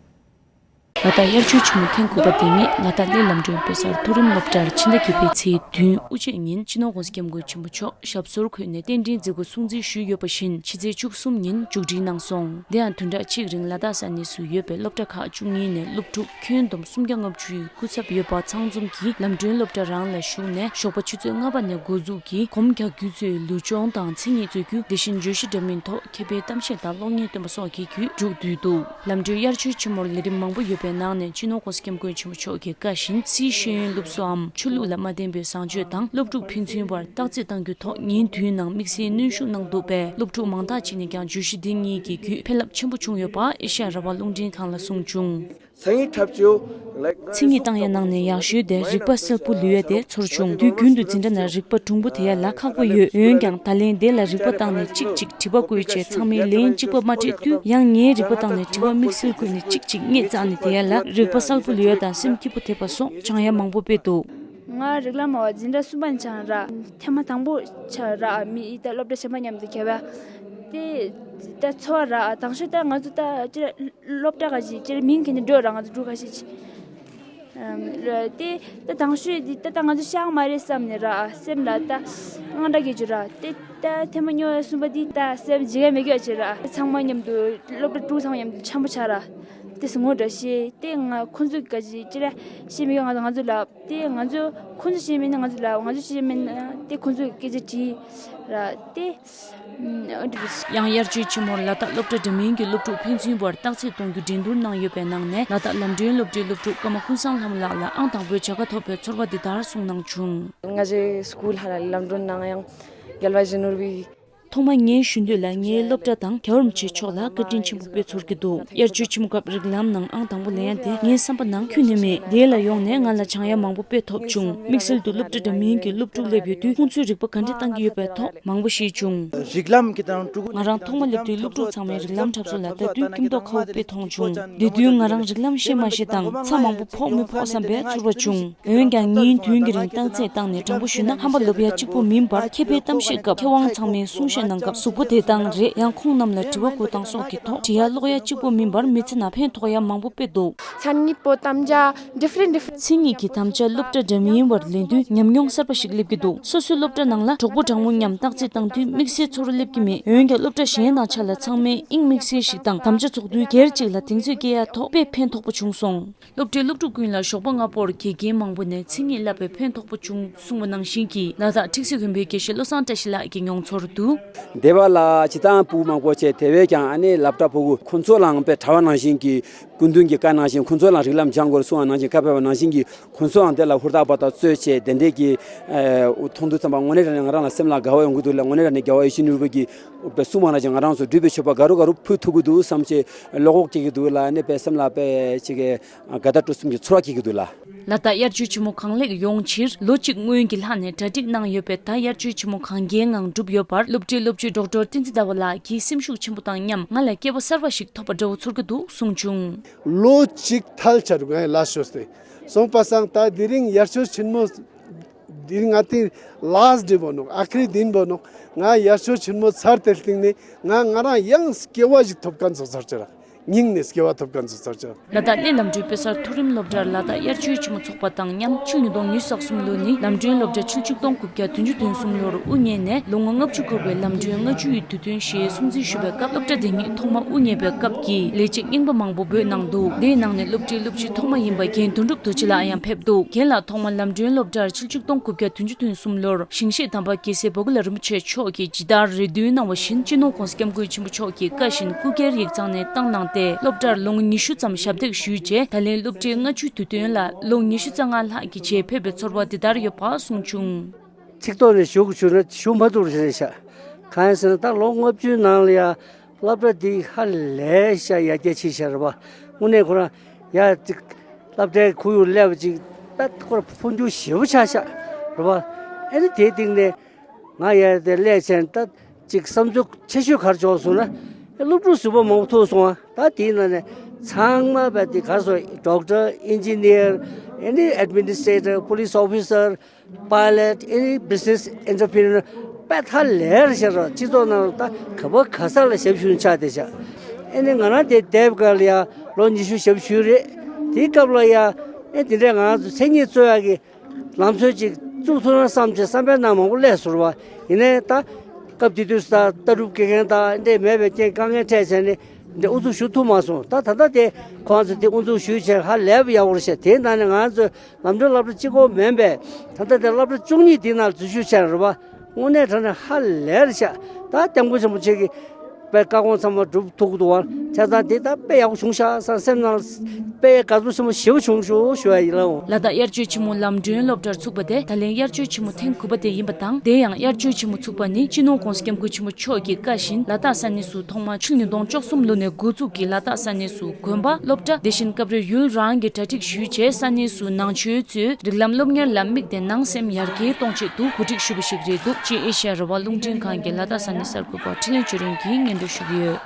ལ་དྭགས་དབྱར་ཆོས་ཆེན་མོ་ཐེངས་དགུ་པ་དེ་ཉིད་ལ་དྭགས་གླེ་ལམ་འདྲེན་དཔེ་གསར་མཐོ་རིམ་སློབ་གྲྭར་ཕྱི་ཟླ་བརྒྱད་པའི་ཚེས་བདུན་དབུ་འབྱེད་ཉིན་སྤྱི་ནོར་༸གོང་ས་༸སྐྱབས་མགོན་ཆེན་པོ་མཆོག་ཞབས་སོར་འཁོད་ནས་རྟེན་འབྲེལ་མཛད་སྒོ་སྲུང་བརྩི་ཞུས་ཡོད་པ་བཞིན། ཕྱི་ཚེས་བཅུ་གསུམ་ཉིན་མཇུག་སྒྲིལ་གནང་སོང་། དེ་ཡང་བདུན་ཕྲག་གཅིག་རིང་ལ་དྭགས་ས་གནས་སུ་ཡོད་པའི་སློབ་གྲྭ་ཁག་བཅུ་གཉིས་ནས་སློབ་ཕྲུག་ཁྱོན་བསྡོམས་སུམ་བརྒྱ་ལྔ་བཅུ་ཡི་སྐུ་ཚབ་ཡོད་པ་ཚང་འཛོམས་ཀྱིས་ལམ་འདྲེན་སློབ་གྲྭ་རང་ལ་ཞུགས་ནས། ཞོགས་པ་ཆུ་ཚོད་ལྔ་པ་ནས་འགོ་འཛུགས་ཀྱིས་གོམ་རྒྱག་རྒྱུ་གཙོས་ལུས་སྦྱོང་དང་མཚན་ཉིད་རྩོད་རྒྱུ། དེ་བཞིན་བརྗོད་གཞི་འདྲ་མིན་ཐོག་མཁས་པའི་གཏམ་བཤད་དང་གློག་བརྙན་སྟོན་པ་སོགས་ཀྱི་བརྒྱུད་འགྲོ་བསྡུས་འདུག་ལམ་འདྲེན་དབྱར་ཆོས་ཆེན་མོར་ལས་རིམ་མང་པོ་ཡོད་པའི་ནང་ནས་སྤྱི་ནོར་༸གོང་ས་༸སྐྱབས་མགོན་ཆེན་པོ་མཆོག་གི་བཀའ་བཞིན་སིའི་ཤེས་ཡོན་སློབ་གསོའམ་ཆོས་ལུགས་ལ་མ་བརྟེན་པའི་བཟང་སྤྱོད་དང་སློབ་ཕྲུག་ཕན་ཚུན་བར་བརྟག་དཔྱད་གཏང་རྒྱུའི་ཐོག་ཉིན་བདུན་ནང་དམིགས་བསལ་གནོན་ཤུགས་གནང་འདུག་པས། སློབ་ཕྲུག་མང་དག་ཅིག་ནས་ཀྱང་བརྗོད་གཞི་འདི་གཉིས་ཀྱི་བརྒྱུད་ཕན་རླབས་ཆེན་པོ་བྱུང་ཡོད་པ་ཨེ་ཤ་ཡ་རང་དབང་རླུང་འཕྲིན་ཁང་ལ་གསུངས་བྱུང་། མཚན་ཉིད་བཏང་ཡ་ནང་ནས་ཡག་ཤོས་དེ་རིག་པ་གསལ་པོ་ལུས་ཡ་དེ་ཚོར་བྱུང་། དུས་རྒྱུན་དུ་འཛིན་གྲྭ་ནང་རིག་པ་གྲུང་པོ་དེ་ཡ་ལ་ཁག་པོ་ཡོད། འོན་ཀྱང་ད་ལན་དེ་ལ་རིག་པ་བཏང་ནས་གཅིག་གཅིག་དྲི་བ་བཀོད་བྱས་ཚང་མས་ལན་གཅིག་པ་མ་སྤྲད་དུས། ཡང་ངའི་རིག་པ་བཏང་ནས་དྲི་བ་དམིགས་བསལ་བཀོད་ནས་གཅིག་གཅིག་སྔས་བཙགས་ནས་དེ་ཡ་ལ་རིག་པ་གསལ་པོ་ལུས་ཡ་དང་སེམས་སྐྱིད་པོ་ཐེབས་པ་སོགས་སྦྱང་ཡ་མང་པོ་སྤེལ་འདུག་ང་རིགས་ལམ་འོག་འཛིན་གྲྭ་གསུམ་པ་ནས་སྦྱངས་ར། ཐེངས་མ་དང་པོ་ཆགས་ར། མི་ཡི་ད་སློབ་གྲྭ་གཞན་པ་མཉམ་དུ་གྱེས་པ་དེ་ད་ཚོར་བ་ར། དང་ཤོས་ད་ང་ཚོ་ད་ཅི་ར་སློབ་གྲྭ་ག་ཅི་ཅི་ར་མིང་གི་ནི་འགྲོ་ར། ང་ཚོ་འགྲོ་ག་ཤེད་ཅི་ར། དེ་ད་དང་ཤོས་དེ་ད་ད་ང་ཚོ་ཤག་མ་རེད་བསམ་ནས་ར། སེམས་ལ་ད་དངངས་སྐྲག་སྐྱེ་རྒྱུ་ར། དེ་ད་ཐེངས་མ་སྨྱོ་བ་གསུམ་པ་དེ་ད་སེམས་འཇིགས་ཡ་མེད་རྒྱུ་ཅི་ར། ཚང་མ་མཉམ་དུ་སློབ་གྲྭ་དྲུག་ཚང་མ་མཉམ་དུ་འཆམ་པོ་ཆགས་ར། དེ་སུ་ངོ་འདྲ་ཤེས་དེ་ང་ཁོ་ཚོ་ག་ཅི་ཅི་ར་ཤེས་མི་ག་ང་ང་ཚོ་ལ། དེ་ང་ཚོ་ཁོང་ཚོ་ཤེས་མེད་ན་ང་ཚོ་ལ། ང་ཚོ་ཤེས་མེད་ན་དེ་ཁོང་ཚོ་སྐད་ཆ་དྲིས་ར། དེ་ཨ་འདྲ་རེད། ཡང་དབྱར་ཆོས་ཆེན་མོར་ལ་དྭགས་སློབ་གྲྭ་འདྲ་མིན་གྱི་སློབ་ཕྲུག་ཕན་ཚུན་བར་རྟགས་གསལ་གཏོང་རྒྱུ་འགྲན་བསྡུར་གནང་ཡོད་པའི་ནང་ནས། ལ་དྭགས་ལམ་འདྲེན་སློབ་གྲྭའི་སློབ་ཕྲུག་ཀརྨ་ཀུན་བཟང་ལྷ་མོ་ལགས་ལ་ཨང་དང་པོའི་བྱ་དགའ་ཐོབ་པའི་ཚོར་བ་འདི་ལྟར་གསུངས་གནང་བྱུང་། ང་ཚོའི་སྐུལ་ལྷ་ལ་ལམ་འགྲོ་ནང་ཡང་རྒྱལ་བ་ཡིད་བཞིན་ནོར་བུའི། ཐོག་མར་ངས་ཞུ་འདོད་ལ། ངའི་སློབ་གྲྭ་དང་རྒྱལ་བ་རིན་པོ་ཆེ་མཆོག་ལ་བཀའ་དྲིན་ཆེན་པོ་དཔེ་ཚོར་གྱི་འདུག་དབྱར་ཆོས་ཆེན་མོ་སྐབས་རིགས་ལམ་ནང་ཨང་དང་པོ་ལེན་ཡ་དེ་ངའི་བསམ་པ་ནང་ཁྱོན་ནས་མེད། དེ་ལ་ཡོང་ནས་ང་ལ་སྦྱང་ཡ་མང་པོ་དཔེ་ཐོབ་བྱུང་། དམིགས་བསལ་དུ་སློབ་གྲྭ་འདྲ་མིན་གྱི་སློབ་ཕྲུག་སླེབས་ཡོད་དུས་ཁོང་ཚོས་རིག་པ་ག་འདྲ་བཏང་གི་ཡོད་པའི་ཐོག་མང་པོ་ཤེས་བྱུང་། རིགས་ལམ་གྱི་དང་ཕྲུ་གུ། ང་རང་ཐོག་མ་སླེབས་དུས་སློབ་ཕྲུག་ཚང་མས་རིགས་ལམ་འཁྲབ་སོ་ལ་ལྟ་དུས་སྐྱིད་མདོག་ཁ་པོ་དཔེ་མཐོང་བྱུང་། དེ་དུས་ང་རང་རིགས་ལམ་ཤེས་མ་ཤེས་དང་ཚ་མང་པོ་ཕོག་མི་ཕོག་བསམ་པའི་ཚོར་བ་བྱུང་། འོན་ཀྱང་ཉིན་བདུན་གྱི་རིང་རྟགས་གསལ་བཏང་ནས། དྲང་པོ་ཞུས་ན་ཧམ་པ་ལོབས་ཡ་གཅིག་པོ་མིན་པར་མཁས་པའི་གཏམ་བཤད་སྐབས་མཁས་དབང་ཚང་མས་གསུང་བཤད་ གནང་སྐབས་གཟུགས་པོ་བདེ་ཐང་རེད། ཡང་ཁོང་རྣམས་ལ་དྲི་བ་བཀོད་སྟངས་སོགས་ཀྱི་ཐོག་འབྲི་ཡ་ཀློག་ཡ་གཅིག་པོ་མིན་པར་མི་ཚེ་ནང་ཕན་ཐོགས་ཡ་མང་པོ་སྤེལ་འདུག་མཚན་ཉིད་པོ་དམ་བཅའ་different different མཚན་ཉིད་ཀྱི་དམ་བཅའ་སློབ་གྲྭ་འདྲ་མིན་བར་ལེན་དུས་ཉམས་མྱོང་གསར་པ་ཞིག་སླེབས་ཀྱི་འདུག་སོ་སོའི་སློབ་གྲྭ་ནང་ལ་གྲོགས་པོ་གྲོགས་མོ་མཉམ་རྟགས་རྩིས་བཏང་དུས་དམིགས་བསལ་ཚོར་སླེབས་ཀྱི་མེད། འོན་ཀྱང་སློབ་གྲྭ་གཞན་དང་ཆ་ལ་ཚང་མས་དབྱིངས་དམིགས་བསལ་ཞིག་དང་དམ་བཅའ་ཚོགས་དུས་སྒེར་གཅིག་ལ་གདེང་ཚོད་སྐྱེལ་ཡ་ཐོག་དཔེ་ཕན་ཐོགས་པོ་བྱུང་སོང་། སློབ་གྲྭའི་སློབ་ཕྲུག་ཀུན་ལ་ཞོགས་པ་སྔ་པོར་དགེ་རྒན་མང་པོ་ནས་མཚན་ཉིད་བསླབ་པའི་ཕན་ཐོགས་པོ་བྱུང་གསུངས་པ་ནང་བཞིན་གྱི་ལ་དྭགས་ཁྲིག་སེ་དགོན་པའི་དགེ་བཤེས་བློ་བཟང་བཀྲ་ཤིས་ལགས་ཀྱི་མྱོང་ཚོར་དུ། སྡེ་བ་ལ་སྤྱི་བཏང་ཕྲུ་གུ་མང་པོ་བྱས་དེ་བས་ཀྱང་ཨ་ནེ་སློབ་གྲྭ་ཕྲུ་གུ་ཁོང་ཚོ་ལའང་དཔེ་གྲྭ་པ་ནང་བཞིན་གྱི་སྐུ་མདུན་གྱི་བཀའ་ནང་བཞིན་ཁོང་ཚོ་ལའང་རིགས་ལམ་སྦྱང་དགོས་གསུངས་པ་ནང་བཞིན་ག་ཕེབས་པ་ནང་བཞིན་གྱི་ཁོང་ཚོའང་དེ་ལ་ཧུར་ཐག་པ་དང་རྩོད་བྱས་དེ་འདྲས་ཀྱི་མཐོང་དུས་ཙམ་པ་དངོས་གནས་དྲང་གནས་ང་རང་ལ་སེམས་ལ་དགའ་བ་ཡོང་གི་འདུག་ལ། དངོས་གནས་དྲང་གནས་རྒྱལ་བ་ཡིད་བཞིན་ནོར་བུ་གིས་དཔེ་གསུངས་པ་ནང་བཞིན་ང་རང་ཚོ་འགྲུལ་པའི་མཆོད་པ་དགའ་རབ་དགའ་རབ་ཕུལ་ཐུབ་ཀྱི་འདུག་བསམ་བྱས་བློ་ཁོག་སྐྱེ་གི་འདུག་ལ། ཨ་ནེ་དཔེ་སེམས་ལ་དཔེ་ཅིག་གི་དགའ་དགའ་སྤྲོ་གསུམ་གྱི་ཚོར་བ་སྐྱེ་གི་འདུག་ལ། ལ་དྭགས་དབྱར་ཆོས་ཆེན་མོ་གང་ལེགས་ཡོང་ཕྱིར་ལོ་གཅིག་སྔོན་གྱི་ལྷག་ནས་གྲ་སྒྲིག་གནང་ཡོད་པས། ད་དབྱར་ཆོས་ཆེན་མོ་གང་རྒྱས་ངང་གྲུབ་ཡོད་པར་སློབ་གྲྭའི་སློབ་སྤྱི་ཌོག་ཊར་བསྟན་འཛིན་ཟླ་བ་ལགས་ཀྱིས་སེམས་ཤུགས་ཆེན་པོ་དང་མཉམ་ང་ལ་སྐལ་བ་གསར་པ་ཞིག་ཐོབ་པ་འདྲ་བོ་ཚོར་གྱི་འདུག་གསུངས་བྱུང་། ལོ་གཅིག་ཐལ་ཆ་རུ་ང་ཡི་ལ་ཤོར་ཏེ་སོང་པ་སང་ད་དེ་རིང་དབྱར་ཆོས་ཆེན་མོ་དེ་རིང་ང་དེ་last day་བོ་ནོག་ཨ་ཁ་རི་དིན་བོ་ནོག་ང་དབྱར་ཆོས་ཆེན་མོ་ཚར་དེ་སྟེང་ནས་ང་ང་རང་ཡང་སྐྱེ་བ་ཞིག་ཐོབ་མཁན་ཚོ་ཚར་ཆ་ར། སྙིང་ནས་སྐྱེ་བ་ཐོབ་མཁན་ཚོ་ཚར་ཆ་ར། ལ་དྭགས་གླེ་ལམ་གྲོན་དཔེ་གསར་མཐོ་རིམ་སློབ་གྲྭར་ལ་དྭགས་དབྱར་ཆོས་ཆེན་མོ་ཚོགས་པ་དང་མཉམ་ཕྱི་ལོ་ཉིས་སྟོང་ཉི་ཤུ་རྩ་གསུམ་ལོ་ནི་ལམ་གྲོན་སློབ་གྲྭ་ཆིག་སྟོང་དགུ་བརྒྱ་བདུན་ཅུ་དོན་གསུམ་ལོར་དབུ་བརྙེས་ནས་ལོ་ངོ་ལྔ་བཅུ་འཁོར་བའི་ལམ་གྲོན་ལྔ་བཅུ་ཡི་དུས་སྟོན་ཞེས་སྲུང་བརྩི་ཞུ་བའི་སྐབས་སློབ་གྲྭ་དེ་ཉིད་ཐོག་མ་དབུ་བརྙེས་པའི་སྐབས་ཀྱི་ལས་བྱེད་རྙིང་པ་མང་པོ་བོད་གནང་འདུག་དེའི་ནང་ནས་སློབ་གྲྭའི་སློབ་སྤྱི་ཐོག་མ་ཡིན་པ་རྒན་དོན་གྲུབ་རྡོ་རྗེ་ལགས་ཡང་ཕེབས་འདུག་རྒན་ལགས་ཐོག་མ་ལམ་གྲོན་སློབ་གྲྭར་ཆིག་སྟོང་དགུ་བརྒྱ་བདུན་ཅུ་དོན་གསུམ་ལོར་ཞིང་གཤེགས་དམ་པ་རྒྱལ་སྲས་བོ་དྷི་ལ་རིན་པོ་ཆེ་མཆོག་གིས་ཇི་ལྟར་རེ་འདུན་གནང་བ་བཞིན་སྤྱི་ནོར་༸གོང་ས་༸སྐྱབས་མགོན་ཆེན་པོ་མཆོག་གིས་བཀའ་བཞིན་སྐུ་སྒེར་ཡིག་ཚང་ནས་བཏང་གནང་སྟེ་སློབ་གྲྭར་ལོ་ངོ་ཉི་ཤུ་ཙམ་ཞབས་འདེགས་ཞུས་རྗེས་ད་ལན་སློབ་གྲྭའི་ལྔ་བཅུའི་དུས་སྟོན་ལ་ལོ་ཉི་ཤུ་རྩ་ལྔ་ལྷག་གི་རྗེས་ཕེབས་པའི་ཚོར་བ་འདི་ལྟར་ཡོད་པ་གསུངས་བྱུང་། ཚིག་ཐོག་ནས་ཞུ་དགོས་ཞུ་ན་ཞུ་མ་ཐུབ་རེད་ཤག་གང་ཡིན་ཟེར་ན་ད་ལོ་ལྔ་བཅུའི་ནང་ལ་ཡ་སློབ་གྲྭ་འདི་ཧ་ལས་ཤག་ཡར་རྒྱས་ཕྱིན་ཤག་རེད་པ། དངོས་གནས་ཁོ་རང་ཡ་ཅིག་སློབ་གྲྭའི་ཁོར་ཡུག་སླེབས་པ་ཅིག་ད་ཁོ་རང་འཕོ་འགྱུར་ཞེ་པོ་ཆགས་ཤག་རེད་པ། ཨ་ནི་དེའི་སྟེང་ནས་ང་ཡ་དེ་སླེབས་ཚེ་ད་ཅིག་བསམ་ཚུལ་ཆེ་ཤོས་ག་རེ་བྱུང་སོང་ན་སློབ་ཕྲུག་གཟུགས་པོ་མང་པོ་ཐུག་སོང་ཨ། ད་དེའི་ནང་ནས་ཚང་མ་བས་དེ་ག་རེ་ཟེར་doctor engineer any administrator police officer pilot any business entrepreneur དཔེ་ཧ་ལས་རེད་ཤག་རོ། སྤྱི་ཚོགས་ནང་ལ་ད་ག་པ་ག་ས་ལ་ཞབས་ཞུ་ཆགས་བསྡད་ཤག་ཨེ་ནི་ང་རང་དེ་འདས་པའི་སྐབས་ལ་ཡ་ལོ་ཉི་ཤུ་ཞབས་ཞུ་རེད། དེའི་སྐབས་ལ་ཡ་ཨེ་དེ་འདྲས་ང་རང་ཚོ་མཚན་ཉིད་རྩོད་ཡག་གི་ལམ་སྲོལ་ཅིག་བཙུགས་ཐུབ་ན་བསམ་བྱས་བསམ་པའི་ནང་མང་པོ་སླེབས་སོང་རེད་པ། ཡིན་ནའི་ད་སྐབས་དེ་དུས་སུ་ད་ལྟ་གྲུབ་དགེ་རྒན་དང་འདྲས་མེད་པའི་རྐྱེན་དཀའ་ངལ་འཕྲད་བྱས་ནས་འདྲ་ཨུ་ཚུགས་ཞུ་ཐུབ་མ་སོང་། ད་ད་ལྟ་དེ་ཁོང་ཚོ་དེ་ཨུ་ཚུགས་ཞུས་བྱས་ཧ་ལས་པ་ཡག་པོ་རེད་ཤག་དེའི་ནང་ནས་ང་ཚོ་ལམ་གྲོན་སློབ་གྲྭ་གཅིག་པོ་མིན་པས་ད་ལྟ་དེ་སློབ་གྲྭ་བཅུ་གཉིས་དེའི་ནང་འཛུལ་ཞུགས་བྱས་རེད་པ། དངོས་གནས་དྲང་གནས་ཧ་ལས་རེད་ཤག་ད་སྐྱབས་མགོན་ཆེན་པོ་མཆོག་གི་དཔེ་བཀའ་དགོངས་ཚང་མ་སྒྲུབ་ཐུབ་ཀྱི་འདུག་བ། བྱས་ཙང་དེ་ད་དཔེ་ཡག་པོ་བྱུང་ཤག་བསམ་སེམས་ནང་དཔེ་དགའ་ཚོར་ཆེན་པོ་ཞེ་པོ་བྱུང་ཞུ་ཞུ་ཡ་ཡིན་ལགས། ལ་དྭགས་དབྱར་ཆོས་ཆེན་མོ་ལམ་གྲོན་སློབ་གྲྭར་ཚུགས་པ་དེ་ད་ལན་དབྱར་ཆོས་ཆེན་མོ་ཐེངས་དགུ་པ་དེ་ཡིན་པ་དང་། དེ་ཡང་དབྱར་ཆོས་ཆེན་མོ་ཚུགས་པ་ནི་སྤྱི་ནོར་༸གོང་ས་༸སྐྱབས་མགོན་ཆེན་པོ་མཆོག་གི་བཀའ་བཞིན་ལ་དྭགས་ས་གནས་སུ་ཐོག་མར་ཕྱི་ལོ་ཉིས་སྟོང་བཅུ་གསུམ་ལོ་ནས་འགོ་འཛུགས་ཀྱིས་ལ་དྭགས་ས་གནས་སུ་དགོན་པ། སློབ་གྲྭ། དེ་བཞིན་སྐབས་རེ་ཡུལ་རང་གི་གྲ་སྒྲིག་ཞུས་རྗེས་ས་གནས་སུ་ནང་ཆོས་གཙོས་རིགས་ལམ་སློབ་གཉེར་ལ་དམིགས་ཏེ་ནང་སེམས་ཡར་རྒྱས་གཏོང་ཆེད་དུ་གོ་སྒྲིག་ཞུས་པ་ཞིག་རེད་འདུག་ཅེས་ཨེ་ཤ་ཡ་རང་དབང་རླུང་འཕྲིན་ཁང་གིས་ལ་དྭགས་ས་གནས་གསར་འགོད་པ་འཕྲིན་ལས་ཆོས་སྒྲོན་གྱིས་སྙན་སྒྲོན་ཞུ་གི་ཡོད།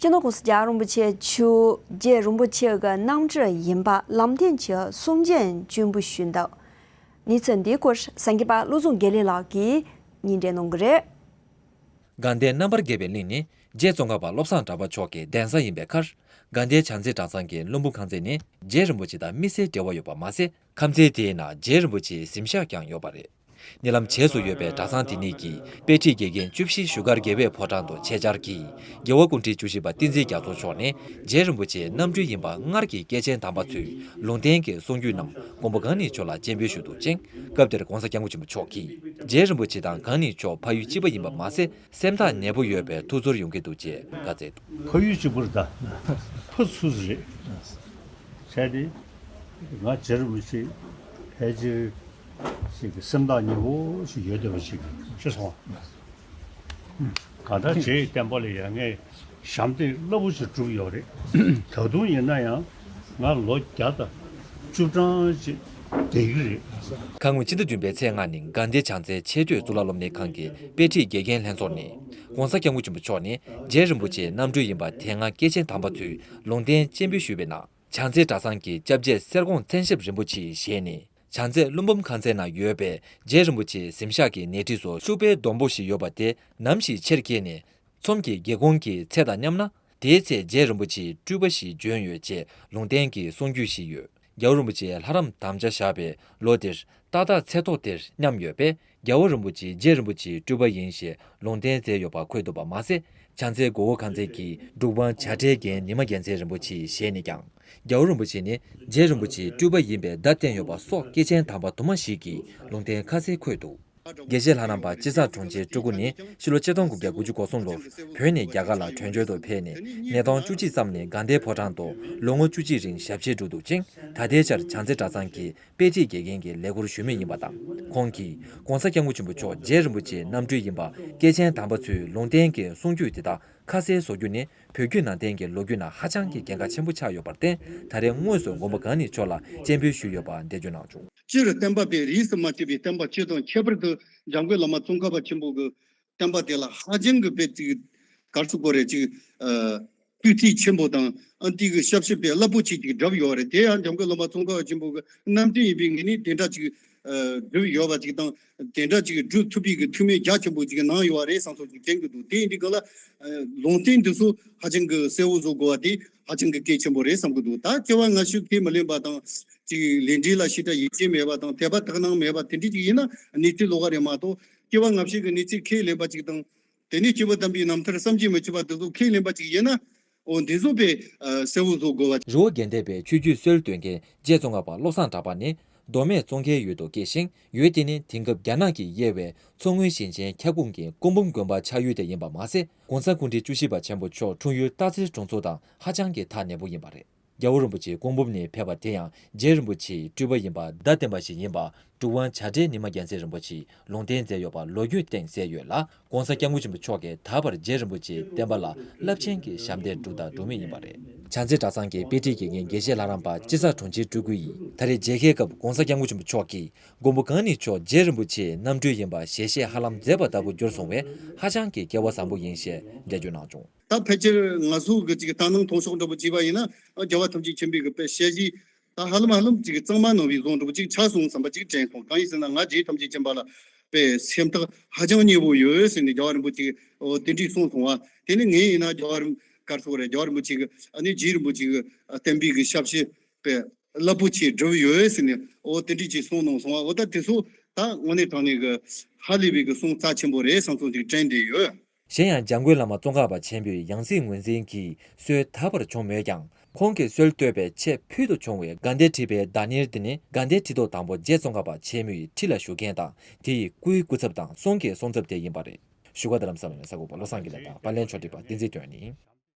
སྤྱི་ནོར་༸གོང་ས་༸རྒྱལ་བ་རིན་པོ་ཆེ་མཆོག་རྗེ་རིན་པོ་ཆེ་གི་རྣམ་སྤྲུལ་ཡིན་པ་ལམ་སྟོན་གྱི་གསུང་བཤད་བྱོན་པ་ཞུས་འདུག་གནས་ཚུལ་འདིའི་སྐོར་གསར་འགོད་པ་བློ་བཟང་དགེ་ལེགས་ལགས་ཀྱིས་སྙན་སྒྲོན་གནང་གི་རེད། དགའ་ལྡན་རྣམ་པར་རྒྱལ་བའི་གླིང་ནི་རྗེ་ཙོང་ཁ་པ་བློ་བཟང་གྲགས་པ་མཆོག་གི་གདན་ས་ཡིན་པའི་ཁར། དགའ་ལྡན་བྱང་རྩེ་གྲྭ་ཚང་གི་བློན་པོ་ཁང་ཚན་ནི་རྗེ་རིན་པོ་ཆེ་དང་དམིགས་བསལ་འབྲེལ་བ་ཡོད་པ་མ་ཟད། ཁང་ཚན་དེའི་ནང་རྗེ་རིན་པོ་ཆེའི་གཟིམ་ཤག་ཀྱང་ཡོད་པ་རེད། གཉིད་ལམ་བྱེས་སུ་ཡོད་པའི་གྲྭ་ཚང་དེ་ཉིད་ཀྱི་དཔེ་ཁྲིད་དགེ་རྒན་བཅུ་བཞི་བཞུགས་སྒར་དགེ་བའི་ཕོ་བྲང་དུ་ཆེད་བཅར་གྱིས། རྒྱལ་བ་སྐུ་ཕྲེང་བཅུ་བཞི་པ་བསྟན་འཛིན་རྒྱ་མཚོ་མཆོག་ནས་རྗེ་རིན་པོ་ཆེའི་རྣམ་སྤྲུལ་ཡིན་པ་སྔར་གྱི་སྐྱེས་ཆེན་དམ་པ་ཚོས་ལུང་བསྟན་གྱི་གསུང་རྒྱུན་རྣམས་མགོན་པོ་གང་ཉིད་མཆོག་ལ་སྤྱན་འབུལ་ཞུས་འདུག་ཅིང་། སྐབས་དེར་༸གོང་ས་༸སྐྱབས་མགོན་ཆེན་པོ་མཆོག་གིས་རྗེ་རིན་པོ་ཆེ་དང་གང་ཉིད་མཆོག་ཕ་ཡུལ་གཅིག་པ་ཡིན་པ་མ་ཟད། སེམས་ཐག་ཉེ་པོ་ཡོད་པའི་ཐུགས་ཚོར་ཡོང་གི་འདུག་ཅེས་བཀའ་སྩལ་འདུག་ཕ་ཡུལ་གཅིག་པ་རེད་ད། ཕ་ཚུ་ཚུ་རེད། བྱས་ཏེ་ང་རྗེ་རིན་པོ་ཆེ་ཕལ་ཆེར་ཞིག་གི་སེམས་ཐག་ཉེ་པོ་ཞིག་ཡོད་བསྡད་པ་ཞིག་ཤེས་སོང་། གང་ལྟར་རྗེ་ཡི་བསྟན་པ་ལ་ཡ་ངས་ཞབས་འདེགས་རླབས་པོ་ཆེ་བསྒྲུབས་ཡོད་རེད། ད་དུང་ཡིན་ན་ཡང་ང་ལོ་བརྒྱ་དང་བཅུ་གྲངས་ཅིག་བསྡད་ཀྱི་རེད། ཁ་སྔོན་ཕྱི་ཟླ་བདུན་པའི་ཚེས་ལྔ་ཉིན་དགའ་ལྡན་བྱང་རྩེའི་ཆེས་མཐོའི་གཙུག་ལག་སློབ་གཉེར་ཁང་གི་དཔེ་ཁྲིད་དགེ་རྒན་ལྷན་ཚོགས་ནས་༸གོང་ས་༸སྐྱབས་མགོན་ཆེན་པོ་མཆོག་ནི་རྗེ་རིན་པོ་ཆེའི་རྣམ་སྤྲུལ་ཡིན་པ་དེ་སྔ་སྐྱེས་ཆེན་དམ་པ་ཚོས་ལུང་བསྟན་སྤྱན་འབུལ་ཞུས་པའི་ནང་། བྱང་རྩེ་གྲྭ་ཚང་གི་སྐྱབས་རྗེ་གསེར་ཀོང་མཚན་ཞབས་རིན་པོ་ཆེའི་ཞལ་ནས་ བྱང་རྩེ་ཀླུ་འབུམ་ཁང་ཚན་ན་ཡོད་པའི་རྗེ་རིན་པོ་ཆེའི་གཟིམ་ཤག་གི་ནས་ཁྲི་སོ་ཤུག་པའི་སྡོང་པོ་ཞིག་ཡོད་པ་དེ་ནམ་ཞིག་ཆེར་སྐྱེས་ནས་ཚོམས་ཀྱི་སྒེའུ་ཁུང་གི་ཚད་དང་མཉམ་ན། དེའི་ཚེ་རྗེ་རིན་པོ་ཆེའི་སྤྲུལ་པ་ཞིག་བྱོན་ཡོད་ཅེས་ལུང་བསྟན་གྱི་གསུང་རྒྱུན་ཞིག་ཡོད། རྒྱལ་བ་རིན་པོ་ཆེས་ལྷ་རམས་དམ་བཅའ་བཞག་པའི་ལོ་དེར་ཏག་ཏག་ཚེས་ཐོ་དེར་མཉམ་ཡོད་པས། རྒྱལ་བ་རིན་པོ་ཆེ་རྗེ་རིན་པོ་ཆེའི་སྤྲུལ་པ་ཡིན་ཞེས་ལུང་བསྟན་མཛད་ཡོད་པ་འཁོད་འདུག་པ་མ་ཟད། བྱང་རྩེ་མགོ་བོ་ཁང་ཚན་གྱི་འབྲུག་པ་བྱ་བྲལ་རྒན་ཉི་མ་རྒྱལ་མཚན་རིན་པོ་ཆེའི་ཞལ་ནས་ཀྱང་། རྒྱལ་བ་རིན་པོ་ཆེ་ནི་རྗེ་རིན་པོ་ཆེའི་སྤྲུལ་པ་ཡིན་པའི་བརྡ་བསྟན་ཡོད་པ་སོགས་སྐྱེས་ཆེན་དམ་པ་དུ་མ་ཞིག་གི་ལུང་བསྟན་ཁ་གསལ་འཁོད་འདུག། དགེ་བཤེས་ལྷ་རམས་པ་དཔྱིད་གསར་དྲུང་ཆེ་སྤྲུལ་སྐུ་ནི་ཕྱི་ལོ་ཆིག་སྟོང་དགུ་བརྒྱ་དགུ་བཅུ་གོ་གསུམ་ལོར་བོད་ནས་རྒྱ་གར་ལ་བྲོས་བྱོལ་དུ་ཕེབས་ནས། ཉིས་སྟོང་བཅུ་གཅིག་ཙམ་ནས་དགའ་ལྡན་ཕོ་བྲང་དུ་ལོ་ངོ་བཅུ་གཅིག་རིང་ཞབས་ཕྱི་བསྒྲུབས་འདུག་ཅིང་། ད་ལྟའི་ཆར་བྱང་རྩེ་གྲྭ་ཚང་གི་དཔེ་ཁྲིད་དགེ་རྒན་གྱི་ལས་ཁུར་ཞུ་མུས་ཡིན་པ་དང་། ཁོང་གིས་༸གོང་ས་༸སྐྱབས་མགོན་ཆེན་པོ་མཆོག་རྗེ་རིན་པོ་ཆེའི་རྣམ་སྤྲུལ་ཡིན་པ་སྐྱེས་ཆེན་དམ་པ་ཚོའི་ལུང་བསྟན་གྱི་གསུང་རྒྱུན་དེ་དག་ཁ་གསལ་བཟོ་རྒྱུ་ནི་བོད་བརྒྱུད་ནང་བསྟན་གྱི་ལོ་རྒྱུས་ནང་ཧ་ཅང་གི་གལ་འགངས་ཆེན་པོ་ཆགས་ཡོད་པར་བརྟེན། ད་རེས་དངོས་སུ་མགོན་པོ་གང་ཉིད་མཆོག་ལ་སྤྱན་འབུལ་ཞུས་ཡོད་པ་འགྲེལ་བརྗོད་གནང་བྱུང་། སྤྱིར་བསྟན་པ་པའི་རིས་སུ་མ་ཆད་པའི་བསྟན་པ་སྤྱི་དང་ཁྱད་པར་དུ་འཇམ་མགོན་བླ་མ་ཙོང་ཁ་པ་ཆེན་པོ་གི་བསྟན་པ་དེ་ལ་ཧ་ཅང་གི་དཔེ་ཅིག་གར་སོ་གོ་རེ་ཅིག་ཨ་སྤུས་ཚད་ཆེན་པོ་དང་ཨ་འདི་གི་ཞབས་ཕྱི་དཔེ་རླབས་པོ་ཆེ་ཅིག་བསྒྲུབས་ཡོད་རེད། དེ་ཡང་འཇམ་མགོན་བླ་མ་ཙོང་ཁ་པ་ཆེན་པོ་གི་རྣམ་སྤྲུལ་ཡིན་པའི་ངོས་ནས་དེ་འདྲ་ཅིག་ཨ་བསྒྲུབས་ཡོད་པ་ཅིག་དང་། དེ་འདྲ་ཅིག་བསྒྲུབ་ཐུབ་པའི་གི་ཐུགས་སྨོན་རྒྱ་ཆེན་པོ་ཅིག་གནང་ཡོད་རེད་བསམ་སོགས་ཅིག་དྲན་གི་འདུག། དེ་ཡིན་དུས་གང་ལ་ཨ་ལུང་བསྟན་འདི་ཚོ་ཧ་ཅང་གི་གསལ་བོ་བཟོ་དགོས་པ་དེ་ཧ་ཅང་གི་གལ་ཆེན་པོ་རེད་བསམ་གི་འདུག། ད་སྐྱེ་བ་སྔ་ཕྱི་ཁས་མི་ལེན་པ་དང་། ཅིག་ལས་འབྲས་ལ་ཞེ་དྲག་ཡིད་ཆེས་མེད་པ་དང་དད་པ་དག་སྣང་མེད་པ་དེ་འདྲ་ཅིག་ཡིན་ན་གནས་ཚུལ་ལོགས་ཀ་རེད་མ་གཏོགས། སྐྱེ་བ་སྔ་ཕྱི་གི་གནས་ཚུལ་ཁས་ལེན་པ་ཅིག་དང་། དེ་ནས་སྐྱེས་བུ་དམ་པའི་རྣམ་ཐར་བསམ་གྱིས་མི་ཁྱབ་པ་དེ་ཚོ་ཁས་ལེན་པ་ཅིག་ཡིན་ན། འོ་འདི་ཚོ་དཔེ་ཨ་གསལ་བོ་བཟོ་དགོས་པ། རི་བོ་དགེ་ལྡན་པའི་ཆོས་བརྒྱུད་སྲོལ་འདོན་མཁན་རྗེ་ཙོང་ཁ་པ་བློ་བཟང་གྲགས་པ་ནི་མདོ་སྨད་ཙོང་ཁའི་ཡུལ་དུ་སྐྱེས་ཤིང་། ཡུལ་དེ་ནི་དེང་སྐབས་རྒྱ་ནག་གིས་དབྱེ་བའི་མཚོ་སྔོན་ཞིང་ཆེན་ཁྱབ་ཁོངས་ཀྱི་སྐུ་འབུམ་དགོན་པ་ཆགས་ཡུལ་དེ་ཡིན་པ་མ་ཟད། ༸གོང་ས་སྐུ་ཕྲེང་བཅུ་བཞི་པ་ཆེན་པོ་མཆོག་འཁྲུངས་ཡུལ་སྟག་འཚེར་གྲོང་ཚོ་དང་ཧ་ཅང་གི་ཐག་ཉེ་པོ་ཡིན་པ་རེད། རྒྱལ་བ་རིན་པོ་ཆེའི་སྐུ་འབུམ་ནས་ཕེབས་པ་དེ་ཡང་རྗེ་རིན་པོ་ཆེའི་སྤྲུལ་པ་ཡིན་པ་བརྡ་བསྟན་པ་ཞིག་ཡིན་པ། འབྲུག་པ་བྱ་བྲལ་ཉི་མ་རྒྱལ་མཚན་རིན་པོ་ཆེས་ལུང་བསྟན་མཛད་ཡོད་པ་ལོ་རྒྱུས་སྟེང་གསལ་ཡོད་ལ། ༸གོང་ས་༸སྐྱབས་མགོན་ཆེན་པོ་མཆོག་གིས་ད་བར་རྗེ་རིན་པོ་ཆེའི་བསྟན་པ་ལ་རླབས་ཆེན་གྱི་ཞབས་འདེགས་སྒྲུབ་དང་སྒྲུབ་མུས་ཡིན་པ་རེད། བྱང་རྩེ་གྲྭ་ཚང་གི་དཔེ་ཁྲིད་དགེ་རྒན་དགེ་བཤེས་ལྷ་རམས་པ་དཔྱིད་གསར་དྲུང་ཆེ་སྤྲུལ་སྐུ་ཡིས། ད་རེས་མཇལ་ཁའི་སྐབས་༸གོང་ས་༸སྐྱབས་མགོན་ཆེན་པོ་མཆོག་གིས་མགོན་པོ་གང་ཉིད་མཆོག་རྗེ་རིན་པོ་ཆེའི་རྣམ་སྤྲུལ་ཡིན་པ་ཞལ་བཞེས་ཧ་ལམ་མཛད་པ་ལྟ་བུ་གྱུར་སོང་བས་ཧ་ཅང་གི་སྐལ་བ་བཟང་པོ་ཡིན་ཞེས་འགྲེལ་བརྗོད་གནང་བྱུང་། ད་ཕལ་ཆེར་ང་ཚོ་གི་ཅིག་ད་ནང་མཐོང་ཕྱོགས་འདྲ་པོ་བྱས་པ་ཡིན་ན། རྒྱལ་བ་ཐམས་ཅད་མཁྱེན་པའི་གི་དཔེ་ཞལ་བཞེས་ད་ཧ་ལམ་ཧ་ལམ་ཅིག་གཙང་མ་ནང་བའི་བཟོ་འདྲ་པོ་ཅིག་ཆགས་སོང་བསམ་པ་ཅིག་དྲན་སོང་། གང་ཡིན་ཟེར་ན་ང་རྗེ་ཐམས་ཅད་མཁྱེན་པ་ལ་དཔེ་སེམས་ཐག་ཧ་ཅང་ཉེ་བོ་ཡོད་ཟེར་ནས་རྒྱལ་བ་རིན་པོ་ཆེ་འོ་དེ་འདྲས་གསུངས་སོང་བ། དེ་ནི་ངས་ཡིན་ན་རྒྱལ་བ་རིན་གར་སོགས་རེད། རྒྱལ་བ་རིན་པོ་ཆེ་གི་ཨ་ནི་རྗེ་རིན་པོ་ཆེ་གི་བསྟན་པའི་གི་ཞབས་ཕྱི་དཔེ་རླབས་པོ་ཆེ་བསྒྲུབས་ཡོད་ཟེར་ནས་འོ་དེ་འདྲས་ཅིག་གསུངས་གནང་སོང་བ། འོ་ད་དེ་ཚོ་ད་དངོས་གནས་དྲང་གནས་གི་ཧ་ལས་པའི་གི་གསུང་རྩ་ཆེན་པོ་རེད་བསམ་སོང་ཅིག་དྲན་བསྡད་ཡོད། གཞན་ཡང་འཇམ་མགོན་བླ་མ་ཙོང་ཁ་པ་ཆེན་པོའི་ཡང་སྲིད་ངོས་འཛིན་གྱི་སྲོལ་ད་བར་བྱུང་མེད་ཀྱང་། ཁོང་གི་སྲོལ་གཏོད་པའི་ཆེས་ཕུལ་དུ་བྱུང་བའི་དགའ་ལྡན་ཁྲི་པའི་བདག་གཉེར་དེ་ནི་དགའ་ལྡན་ཁྲི་ཐོག་དང་པོ་རྗེ་ཙོང་ཁ་པ་ཆེན་མོའི་ཁྲི་ལ་བཞུགས་མཁན་དང་དེ་ཡི་སྐུའི་སྐུ་ཚབ་དང་གསུང་གི་གསུང་ཚབ་དེ་ཡིན་པ་རེད། བཞུགས་སྒར་རྡ་རམ་ས་ལ་ནས་གསར་འགོད་པ་བློ་བཟང་དགེ་ལེགས་དང་པར་ལེན་ཕྱོགས་སྒྲིག་པ་བསྟན་འཛིན་དོན་ཡིན།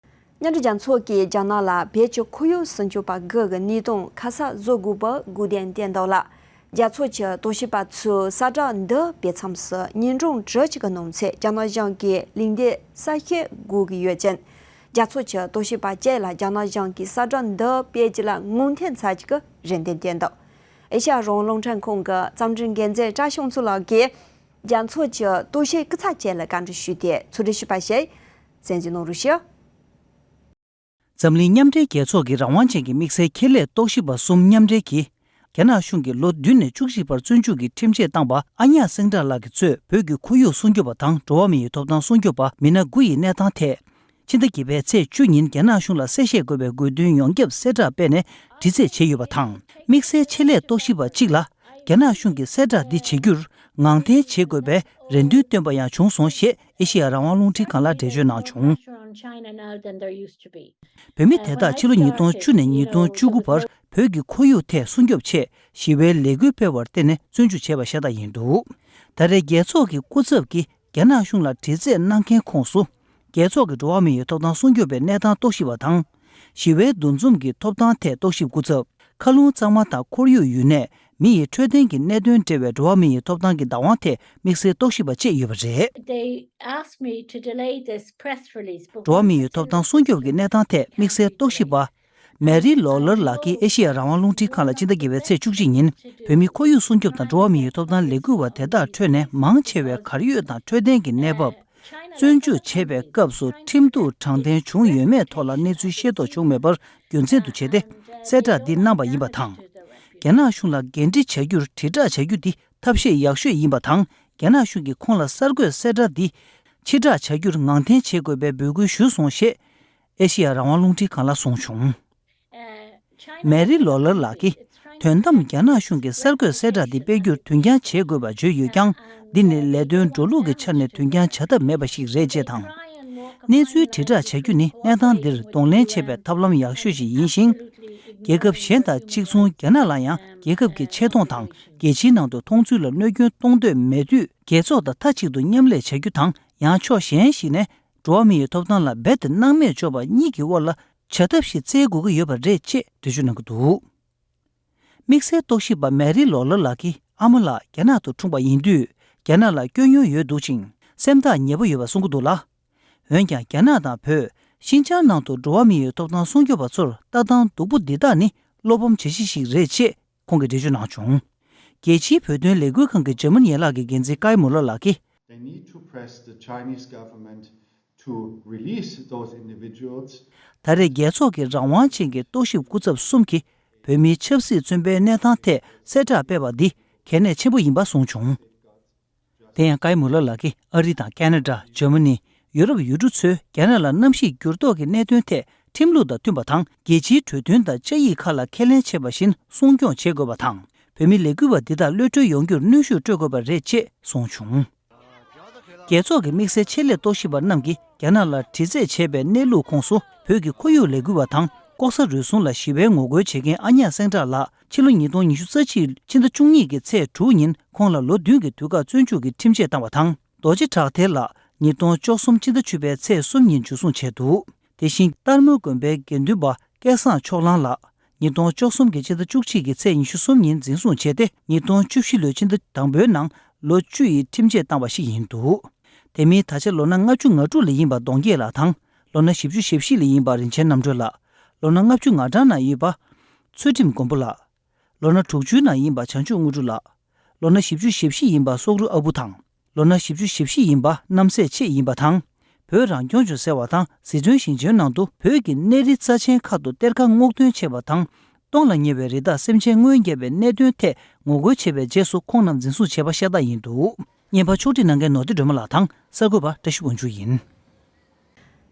མཉམ་འབྲེལ་རྒྱལ་ཚོགས་ཀྱིས་རྒྱ་ནག་ལ་བོད་ཀྱི་ཁོར་ཡུག་སྲུང་སྐྱོབ་པ་དགུ་གི་གནས་སྟངས་ཁ་གསལ་བཟོ་དགོས་པར་སྐུལ་འདེད་བསྟན་འདུག་ལ། རྒྱལ་ཚོགས་ཀྱི་རྟོག་ཞིབ་པ་ཚོས་གསལ་བསྒྲགས་འདི་སྤེལ་མཚམས་སུ་ཉིན་གྲངས་དྲུག་ཅིག་གི་ནང་ཚུད་རྒྱ་ནག་གཞུང་གིས་ལན་འདེབས་གསལ་བཤད་དགོས་ཀྱི་ཡོད་ཅིང་། རྒྱལ་ཚོགས་ཀྱི་རྟོག་ཞིབ་པ་བཅས་ལ་རྒྱ་ནག་གཞུང་གིས་གསལ་བསྒྲགས་འདི་སྤེལ་རྒྱུ་ལ་ངོས་འཐེན་ཚར་རྒྱུ་གི་རེ་འདུན་བསྟན་འདུག། ཨེ་ཤ་ཡ་རང་དབང་རླུང་འཕྲིན་ཁང་གི་རྩོམ་སྒྲིག་འགན་འཛིན་བཀྲ་ཤིས་མཚོ་ལགས་ཀྱིས་རྒྱལ་ཚོགས་ཀྱི་རྟོག་ཞིབ་སྐུ་ཚབ་བཅས་ལ་བཀའ་འདྲི་ཞུས་ཏེ་ཚོགས་འདུ་ཞུས་པ་ཞིག་གསན་གཟིགས་གནང་རོགས་ཞུ། འཛམ་གླིང་མཉམ་འབྲེལ་རྒྱལ་ཚོགས་ཀྱི་རང་དབང་ཅན་གྱི་དམིགས་བསལ་ཁེ་ལས་རྟོག་ཞིབ་པ་གསུམ་མཉམ་འབྲེལ་གྱིས། རྒྱ་ནག་གཞུང་གིས་ལོ་བདུན་ནས་བཅུ་གཅིག་བར་བཙོན་འཇུག་གི་ཁྲིམས་ཆད་བཏང་པ་ཨ་ཉག་སེང་བྲག་ལགས་ཀྱིས་གཙོས་བོད་ཀྱི་ཁོར་ཡུག་སྲུང་སྐྱོབ་པ་དང་འགྲོ་བ་མི་ཡི་ཐོབ་ཐང་སྲུང་སྐྱོབ་པ་མི་སྣ་དགུ་ཡི་གནས་སྟངས་ཐད། ཕྱི་ཟླ་བརྒྱད་པའི་ཚེས་བཅུ་ཉིན་རྒྱ་ནག་གཞུང་ལ་གསལ་བཤད་དགོས་པའི་དགོས་འདུན་ཡོངས་ཁྱབ་གསལ་བསྒྲགས་སྤེལ་ནས་དྲི་རྩད་བྱས་ཡོད་པ་དང་། དམིགས་བསལ་ཆེད་ལས་རྟོག་ཞིབ་པ་གཅིག་ལ། རྒྱ་ནག་གཞུང་གིས་གསལ་བསྒྲགས་འདི་བྱེད་རྒྱུར་ངང་འཐེན་བྱེད་དགོས་པའི་རེ་འདུན་བཏོན་པ་ཡང་བྱུང་སོང་ཞེས་ཨེ་ཤེ་ཡ་རང་དབང་རླུང་འཕྲིན་ཁང་ལ་འགྲེལ་བརྗོད་གནང་བྱུང་། བོད་མི་དེ་དག་ཕྱི་ལོ་ཉིས་སྟོང་བཅུ་ནས་ཉིས་སྟོང་བཅུ་དགུ་བར་བོད་ཀྱི་ཁོར་ཡུག་ཐད་སྲུང་སྐྱོབ་ཆེད་ཞི་བའི་ལས་འགུལ་སྤེལ་བར་བརྟེན་ནས་བཙོན་འཇུག་བྱས་པ་ཤ་སྟག་ཡིན་འདུག། ད་རེས་རྒྱལ་ཚོགས་ཀྱི་སྐུ་ཚབ་ཀྱིས་རྒྱ་ནག་གཞུང་ལ་དྲི་རྩད་གནང་མཁན་ཁོངས་སུ། རྒྱལ་ཚོགས་ཀྱི་འགྲོ་བ་མི་ཡི་ཐོབ་ཐང་སྲུང་སྐྱོབ་པའི་གནས་སྟངས་རྟོག་ཞིབ་པ་དང་། ཞི་བའི་འདུ་འཛོམས་ཀྱི་ཐོབ་ཐང་ཐད་རྟོག་ཞིབ་སྐུ་ཚབ། མཁའ་རླུང་གཙང་མ་དང་ཁོར་ཡུག་ཡུན་གནས། མི་ཡི་འཕྲོད་བསྟེན་གྱི་གནད་དོན་འབྲེལ་བའི་འགྲོ་བ་མི་ཡི་ཐོབ་ཐང་གི་བདག་དབང་ཐད་དམིགས་བསལ་རྟོག་ཞིབ་པ་བཅས་ཡོད་པ་རེད། They asked me to delay this press release before འགྲོ་བ་མི་ཡི་ཐོབ་ཐང་སྲུང་སྐྱོབ་ཀྱི་གནས་སྟངས་ཐད་དམིགས་བསལ་རྟོག་ཞིབ་པ། མེ་རི་ལོ་ལར་ལགས་ཀྱིས་ཨེ་ཤེ་ཡ་རང་དབང་རླུང་འཕྲིན་ཁང་ལ་ཕྱི་ཟླ་བརྒྱད་པའི་ཚེས་བཅུ་གཅིག་ཉིན་བོད་མིའི་ཁོར་ཡུག་སྲུང་སྐྱོབ་དང་འགྲོ་བ་མི་ཡི་ཐོབ་ཐང་ལས་འགུལ་བ་དེ་དག་ཁྲོད་ནས་མང་ཆེ་བས་གར་ཡོད་དང་འཕྲོད་བསྟེན་གྱི་གནས་བབ། བཙོན་འཇུག་བྱས་པའི་སྐབས་སུ་ཁྲིམས་གཏུག་དྲང་བདེན་བྱུང་ཡོད་མེད་ཐོག་ལ་གནས་ཚུལ་ཤེས་རྟོགས་བྱུང་མེད་པར་རྒྱུ་མཚན་དུ་བྱས་ཏེ་གསལ་བསྒྲགས་འདི་གནང་པ་ཡིན་པ་དང་། རྒྱ་ནག་གཞུང་ལ་འགན་འཁྲི་བྱ་རྒྱུར་དྲིལ་བསྒྲགས་བྱ་རྒྱུ་འདི་ཐབས་ཤེས་ཡག་ཤོས་ཡིན་པ་དང་། རྒྱ་ནག་གཞུང་གིས་ཁོང་ལ་གསར་འགོད་གསལ་བསྒྲགས་འདི་ཕྱིར་བསྒྲགས་བྱ་རྒྱུར་ངང་འཐེན་བྱེད་དགོས་པའི་འབོད་སྐུལ་ཞུས་སོང་ཞེས། ཨེ་ཤེ་ཡ་རང་དབང་རླུང་འཕྲིན་ཁང་ལ་གསུངས་བྱུང་། མེ་རི་ལོ་ལར་ལགས་ཀྱིས། དོན་དམ་རྒྱ་ནག་གཞུང་གིས་གསར་འགོད་གསལ་བསྒྲགས་འདི་སྤེལ་རྒྱུར་དུས་འགྱངས་བྱེད་དགོས་པ་བརྗོད་ཡོད་ཀྱང་། འདི་ནི་ལས་དོན་འགྲོ་ལུགས་ཀྱི་ཆ་ནས་དུས་འགྱངས་བྱ་ཐབས་མེད་པ་ཞིག་རེད་ཅེས་དང་། གནས་ཚུལ་དྲིལ་བསྒྲགས་བྱ་རྒྱུ་ནི་གནས་སྟངས་འདིར་གདོང་ལེན་བྱེད་པའི་ཐབས་ལམ་ཡག་ཤོས་ཤིག་ཡིན་ཞིང་། རྒྱལ་ཁབ་གཞན་དང་གཅིག་མཚུངས་རྒྱ་ནག་ལ་ཡང་རྒྱལ་ཁབ་ཀྱི་ཆེ་མཐོང་དང་རྒྱལ་སྤྱིའི་ནང་དུ་མཐོང་ཚུལ་ལ་གནོད་སྐྱོན་གཏོང་འདོད་མེད་དུས། རྒྱལ་ཚོགས་དང་མཐའ་གཅིག་ཏུ་མཉམ་ལས་བྱ་རྒྱུ་དང་། ཡང་ཕྱོགས་གཞན་ཞིག་ནས་འགྲོ་བ་མིའི་ཐོབ་ཐང་ལ་རྦད་དེ་སྣང་མེད་འཇོག་པ་གཉིས་ཀྱི་དབར་ལ་བྱ་ཐབས་ཤིག་བཙལ་དགོས་ཀྱི་ཡོད་པ་རེད་ཅེས་འགྲེལ་བརྗོད་གནང་གི་འདུག། དམིགས་བསལ་རྟོག་ཞིབ་པ་མེ་རི་ལོ་ལར་ལགས་ཀྱིས། ཨ་མ་ལགས་རྒྱ་ནག་ཏུ་འཁྲུངས་པ་ཡིན་དུས། རྒྱ་ནག་ལ་སྐྱོན་ཡོན་ཡོད་འདུག་ཅིང་། སེམས་ཐག་ཉེ་པོ་ཡོད་པ་གསུང་གི་འདུག་ལ། འོན་ཀྱང་། རྒྱ་ནག་དང་བོད། ཤིན་ཅང་ནང་དུ་འགྲོ་བ་མིའི་ཐོབ་ཐང་སྲུང་སྐྱོབ་པ་ཚོར་ལྟ་སྟངས་སྡུག་པོ་འདི་དག་ནི་བློ་ཕམ་བྱ་གཞི་ཞིག་རེད་ཅེས་ཁོང་གིས་འགྲེལ་བརྗོད་གནང་བྱུང་། རྒྱལ་སྤྱིའི་བོད་དོན་ལས་འགུལ་ཁང་གི་འཇར་མ་ནི་ཡན་ལག་གི་འགན་འཛིན་ཀའི་མུ་ལར་ལགས་ཀྱིས། They need to press the Chinese government to release those individuals. ད་རེས་རྒྱལ་ཚོགས་ཀྱི་རང་དབང་ཅན་གྱི་རྟོག་ཞིབ་སྐུ་ཚབ་གསུམ་གྱིས་བོད་མིའི་ཆབ་སྲིད་བཙོན་པའི་གནས་སྟངས་ཐད་གསལ་བསྒྲགས་སྤེལ་བ་འདི་གལ་གནད་ཆེན་པོ་ཡིན་པ་གསུངས་བྱུང་། དེ་ཡང་ཀའི་མུ་ལར་ལགས་ཀྱིས་ཨ་རི་དང་ཁ་ན་ཌ། འཇར་མ་ནི། ཡུ་རོབ་ཡུལ་གྲུ་ཚོས་རྒྱ་ནག་ལ་གནམ་གཤིས་འགྱུར་ལྡོག་གི་གནད་དོན་ཐད་ཁྲིམས་ལུགས་དང་མཐུན་པ་དང་། རྒྱལ་སྤྱིའི་གྲོས་མཐུན་དང་བཅའ་ཡིག་ཁག་ལ་ཁས་ལེན་བྱས་པ་བཞིན་སྲུང་སྐྱོང་བྱེད་དགོས་པ་དང་། བོད་མི་ལས་འགུལ་བ་འདི་དག་གློད་གྲོལ་ཡོང་རྒྱུར་གནོན་ཤུགས་སྤྲོད་དགོས་པ་རེད་ཅེས་གསུངས་བྱུང་། རྒྱལ་ཚོགས་ཀྱི་དམིགས་བསལ་ཆེད་ལས་རྟོག་ཞིབ་པ་རྣམས་ཀྱིས་རྒྱ་ནག་ལ་དྲི་རྩད་བྱས་པའི་གནས་ལུགས་ཁོངས་སུ། བོད་ཀྱི་ཁོར་ཡུག་ལས་འགུལ་བ་དང་ལྐོག་ཟ་རུལ་སུངས་ལ་ཞི་བའི་ངོ་རྒོལ་བྱེད་མཁན་ཨ་ཉག་སེང་བྲག་ལགས། ཕྱི་ལོ་ཉིས་སྟོང་ཉི་ཤུ་རྩ་གཅིག་ཕྱི་ཟླ་བཅུ་གཉིས་ཀྱི་ཚེས་དྲུག་ཉིན་ཁོང་ལ་ལོ་བདུན་གྱི་དུས་བཀག་བཙོན་འཇུག་གི་ཁྲིམས་ཆད་བཏང་བ་དང་། རྡོ་རྗེ་བྲག་ཐེར་ལགས། ཉིས་སྟོང་བཅུ་གསུམ་ཕྱི་ཟླ་བཅུ་པའི་ཚེས་གསུམ་ཉིན་འཇུ་བཟུང་བྱས་འདུག། དེ་བཞིན་སྟག་མོ་དགོན་པའི་དགེ་འདུན་པ་སྐལ་བཟང་ཕྱོགས་གླང་ལགས། ཉིས་སྟོང་བཅུ་གསུམ་གྱི་ཕྱི་ཟླ་བཅུ་གཅིག་གི་ཚེས་ཉི་ཤུ་གསུམ་ཉིན་འཛིན་བཟུང་བྱས་ཏེ། ཉིས་སྟོང་བཅུ་བཞི་ལོའི་ཕྱི་ཟླ་དང་པོའི་ནང་ལོ་བཅུ་ཡི་ཁྲིམས་ཆད་བཏང་བ་ཞིག་ཡིན་འདུག། དེ་མིན་ད་ཆ་ལོ་ན་ལྔ་བཅུ་ང་དྲུག་ལ་ཡིན་པ་གདོང་རྒྱལ་ལགས་དང་། ལོ་ན་བཞི་བཅུ་ཞེ་བཞི་ལ་ཡིན་པ་རིན་ཆེན་རྣམ་གྲོལ་ལགས། ལོ་ན་ལྔ་བཅུ་ང་གྲངས་ན་ཡོད་པ་ཚུལ་ཁྲིམས་མགོན་པོ་ལགས། ལོ་ན་དྲུག་ཅུའི་ནང་ཡིན་པ་བྱང་ཆུབ་དངོས་གྲུབ་ལགས། ལོ་ན་བཞི་བཅུ་ཞེ་བཞི་ཡིན་པ་སོག་རུ་ཨ་བུ་དང་། ལོ་ན་བཞི་བཅུ་ཞེ་བཞི་ཡིན་པ་རྣམ་སྲས་ཆེ་ཡིན་པ་དང་། བོད་རང་སྐྱོང་ལྗོངས་ཟེར་བ་དང་ཟི་ཁྲོན་ཞིང་ཆེན་ནང་དུ་བོད་ཀྱི་གནས་རི་རྩ་ཆེན་ཁག་ཏུ་གཏེར་ཁ་སྔོག་འདོན་བྱས་པ་དང་། སྟོང་ལ་ཉེ་བའི་རི་དྭགས་སེམས་ཅན་རྔོན་བརྒྱབ་པའི་གནད་དོན་ཐད་ངོ་རྒོལ་བྱས་པའི་རྗེས་སུ་ཁོང་རྣམས་འཛིན་བཟུང་བྱས་པ་ཤ་སྟག་ཡིན་འདུག། བརྙན་པར་ཕྱོགས་སྒྲིག་གནང་མཁན་ནོར་བདེ་སྒྲོལ་མ་ལགས་དང་གསར་འགོད་པ་བཀྲ་ཤིས་དབང་ཕྱུག་ཡིན།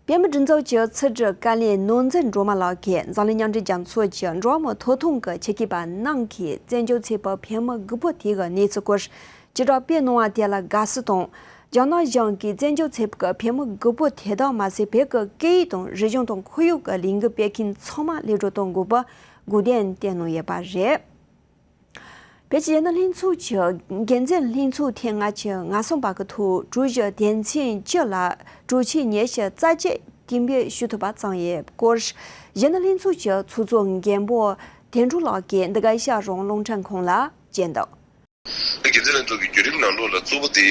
པད་མ་སྒྲིག་འཛུགས་ཀྱི་ཚོགས་སྒྲིག་བཀའ་བློན་ནོར་འཛིན་སྒྲོལ་མ་ལགས་ཀྱིས་འཛམ་གླིང་མཉམ་འབྲེལ་རྒྱལ་ཚོགས་ཀྱི་འགྲོ་བ་མིའི་ཐོབ་ཐང་གི་ཆེད་མཁས་པ་རྣམས་ཀྱིས་བཙན་བྱོལ་ཚོགས་པ་བོད་མི་དགུ་པོ་དེ་གི་གནས་ཚུལ་སྐོར་བྱེ་བྲག་སྤེལ་གནང་བ་དེ་ལ་དགའ་བསུ་དང་། རྒྱ་ནག་གཞུང་གིས་བཙན་བྱོལ་ཚོགས་པའི་བོད་མི་དགུ་པོ་དེ་དག་མ་ཟད་བོད་ཀྱི་སྐད་ཡིག་དང་རིག་གཞུང་དང་ཁོར་ཡུག་གི་ལས་འགུལ་སྤེལ་མཁན་ཚང་མ་གློད་བཀྲོལ་གཏོང་དགོས་པའི་སྒུག་བསྡད་བསྡད་གནང་ཡོད་པ་རེད། བོད་ཀྱི་གཞོན་ནུ་ལྷན་ཚོགས་ཀྱི་འགན་འཛིན་ལྷན་ཚོགས་ཐེངས་ལྔ་བཅུ་ང་གསུམ་པ་གི་ཐོག་གྲོས་གཞི་དོན་ཚན་བཅུ་ལ་གྲོས་ཆོད་ཉི་ཤུ་རྩ་གཅིག་གཏན་འབེབས་ཞུ་ཐུབ་པ་བྱུང་ཡོད་སྐོར། གཞོན་ནུ་ལྷན་ཚོགས་ཀྱི་ཚོགས་གཙོ་མགོན་པོ་དོན་གྲུབ་ལགས་ཀྱིས་འདི་ག་ཨེ་ཤ་ཡ་རང་དབང་རླུང་འཕྲིན་ཁང་ལ་བརྗོད་འདུག། འགན་འཛིན་ལྷན་ཚོགས་ཀྱི་བརྒྱུད་རིམ་ནང་ལོགས་ལ་གཙོ་བོ་དེ་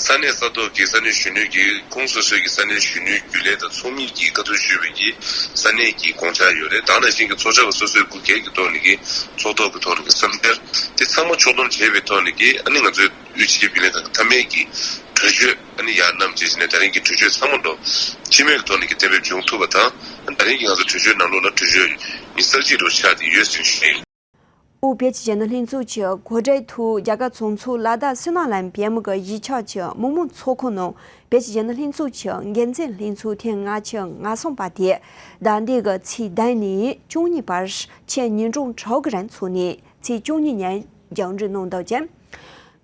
ས་གནས་ས་ཐོག་གི་ས་གནས་གཞོན་ནུ་གི་ཁོངས་སོ་སོའི་གི་ས་གནས་གཞོན་ནུའི་རྒྱུན་ལས་དང་ཚོགས་མི་གིས་བཀའ་བསྡུར་ཞུས་པའི་གི་ས་གནས་ཀྱི་དགོངས་འཆར་ཡོད་རེད། ད་ནང་བཞིན་གྱི་ཚོགས་བཅར་བ་སོ་སོའི་སྐུ་སྒེར་གྱི་ཐོག་ནས་ཀྱི་ཚོགས་ཐོག་གི་ཐོག་ནས་ཀྱི་བསམ་འཆར་དེ་ཚང་མ་ཕྱོགས་བསྡོམས་བྱས་པའི་ཐོག་ནས་ཀྱི་ཨ་ནི་ང་ཚོའི་དབུས་སྤྱི་ཁྱབ་རྒྱུན་ལས་ཁང་གི་མཐའ་མའི་གི་གྲོས་ཆོད་ཨ་ནི་ཡར་བསྣམས་བྱས་ནས་ད་རིང་གི་གྲོས་ཆོད་ཚང་མ་ལོ་སྤྱི་མོས་ཀྱི་ཐོག་ནས་ཀྱི་གཏན་འབེབས་བྱུང་ཐུབ་པ་དང་། ད་རིང་གི་ང་ཚོ་གྲོས་ཆོད་ནང་ལོགས་ལ་གྲོས་ཆོད་ཉི་ཤུ་རྩ་གཅིག་རུ་ཆགས་ཏེ་ཡོད་ཟེར་ཞུ་ཡིན། དབུས་བོད་ཀྱི་གཞོན་ནུ་ལྷན་ཚོགས་ཀྱི་གོ་སྒྲིག་ཐོག་རྒྱ་གར་ཚོགས་གཙོ་ལ་དྭགས་བསོད་ནམས་ལགས་འབོད་མི་གི་གཞིས་ཆགས་ཀྱི་མི་དམངས་ཚོགས་ཁང་ནང་བོད་ཀྱི་གཞོན་ནུ་ལྷན་ཚོགས་ཀྱི་འགན་འཛིན་ལྷན་ཚོགས་ཐེངས་ལྔ་བཅུ་ང་གསུམ་པ་དེ་ཟླ་འདིའི་གི་ཚེས་བདུན་ནས་བཅུ་གཉིས་བར་ཕྱི་ཉིན་གྲངས་དྲུག་གི་རིང་འཚོགས་ནས་ཚེས་བཅུ་གཉིས་ཉིན་མཇུག་སྒྲིལ་གནང་འདུག་ཅིང་།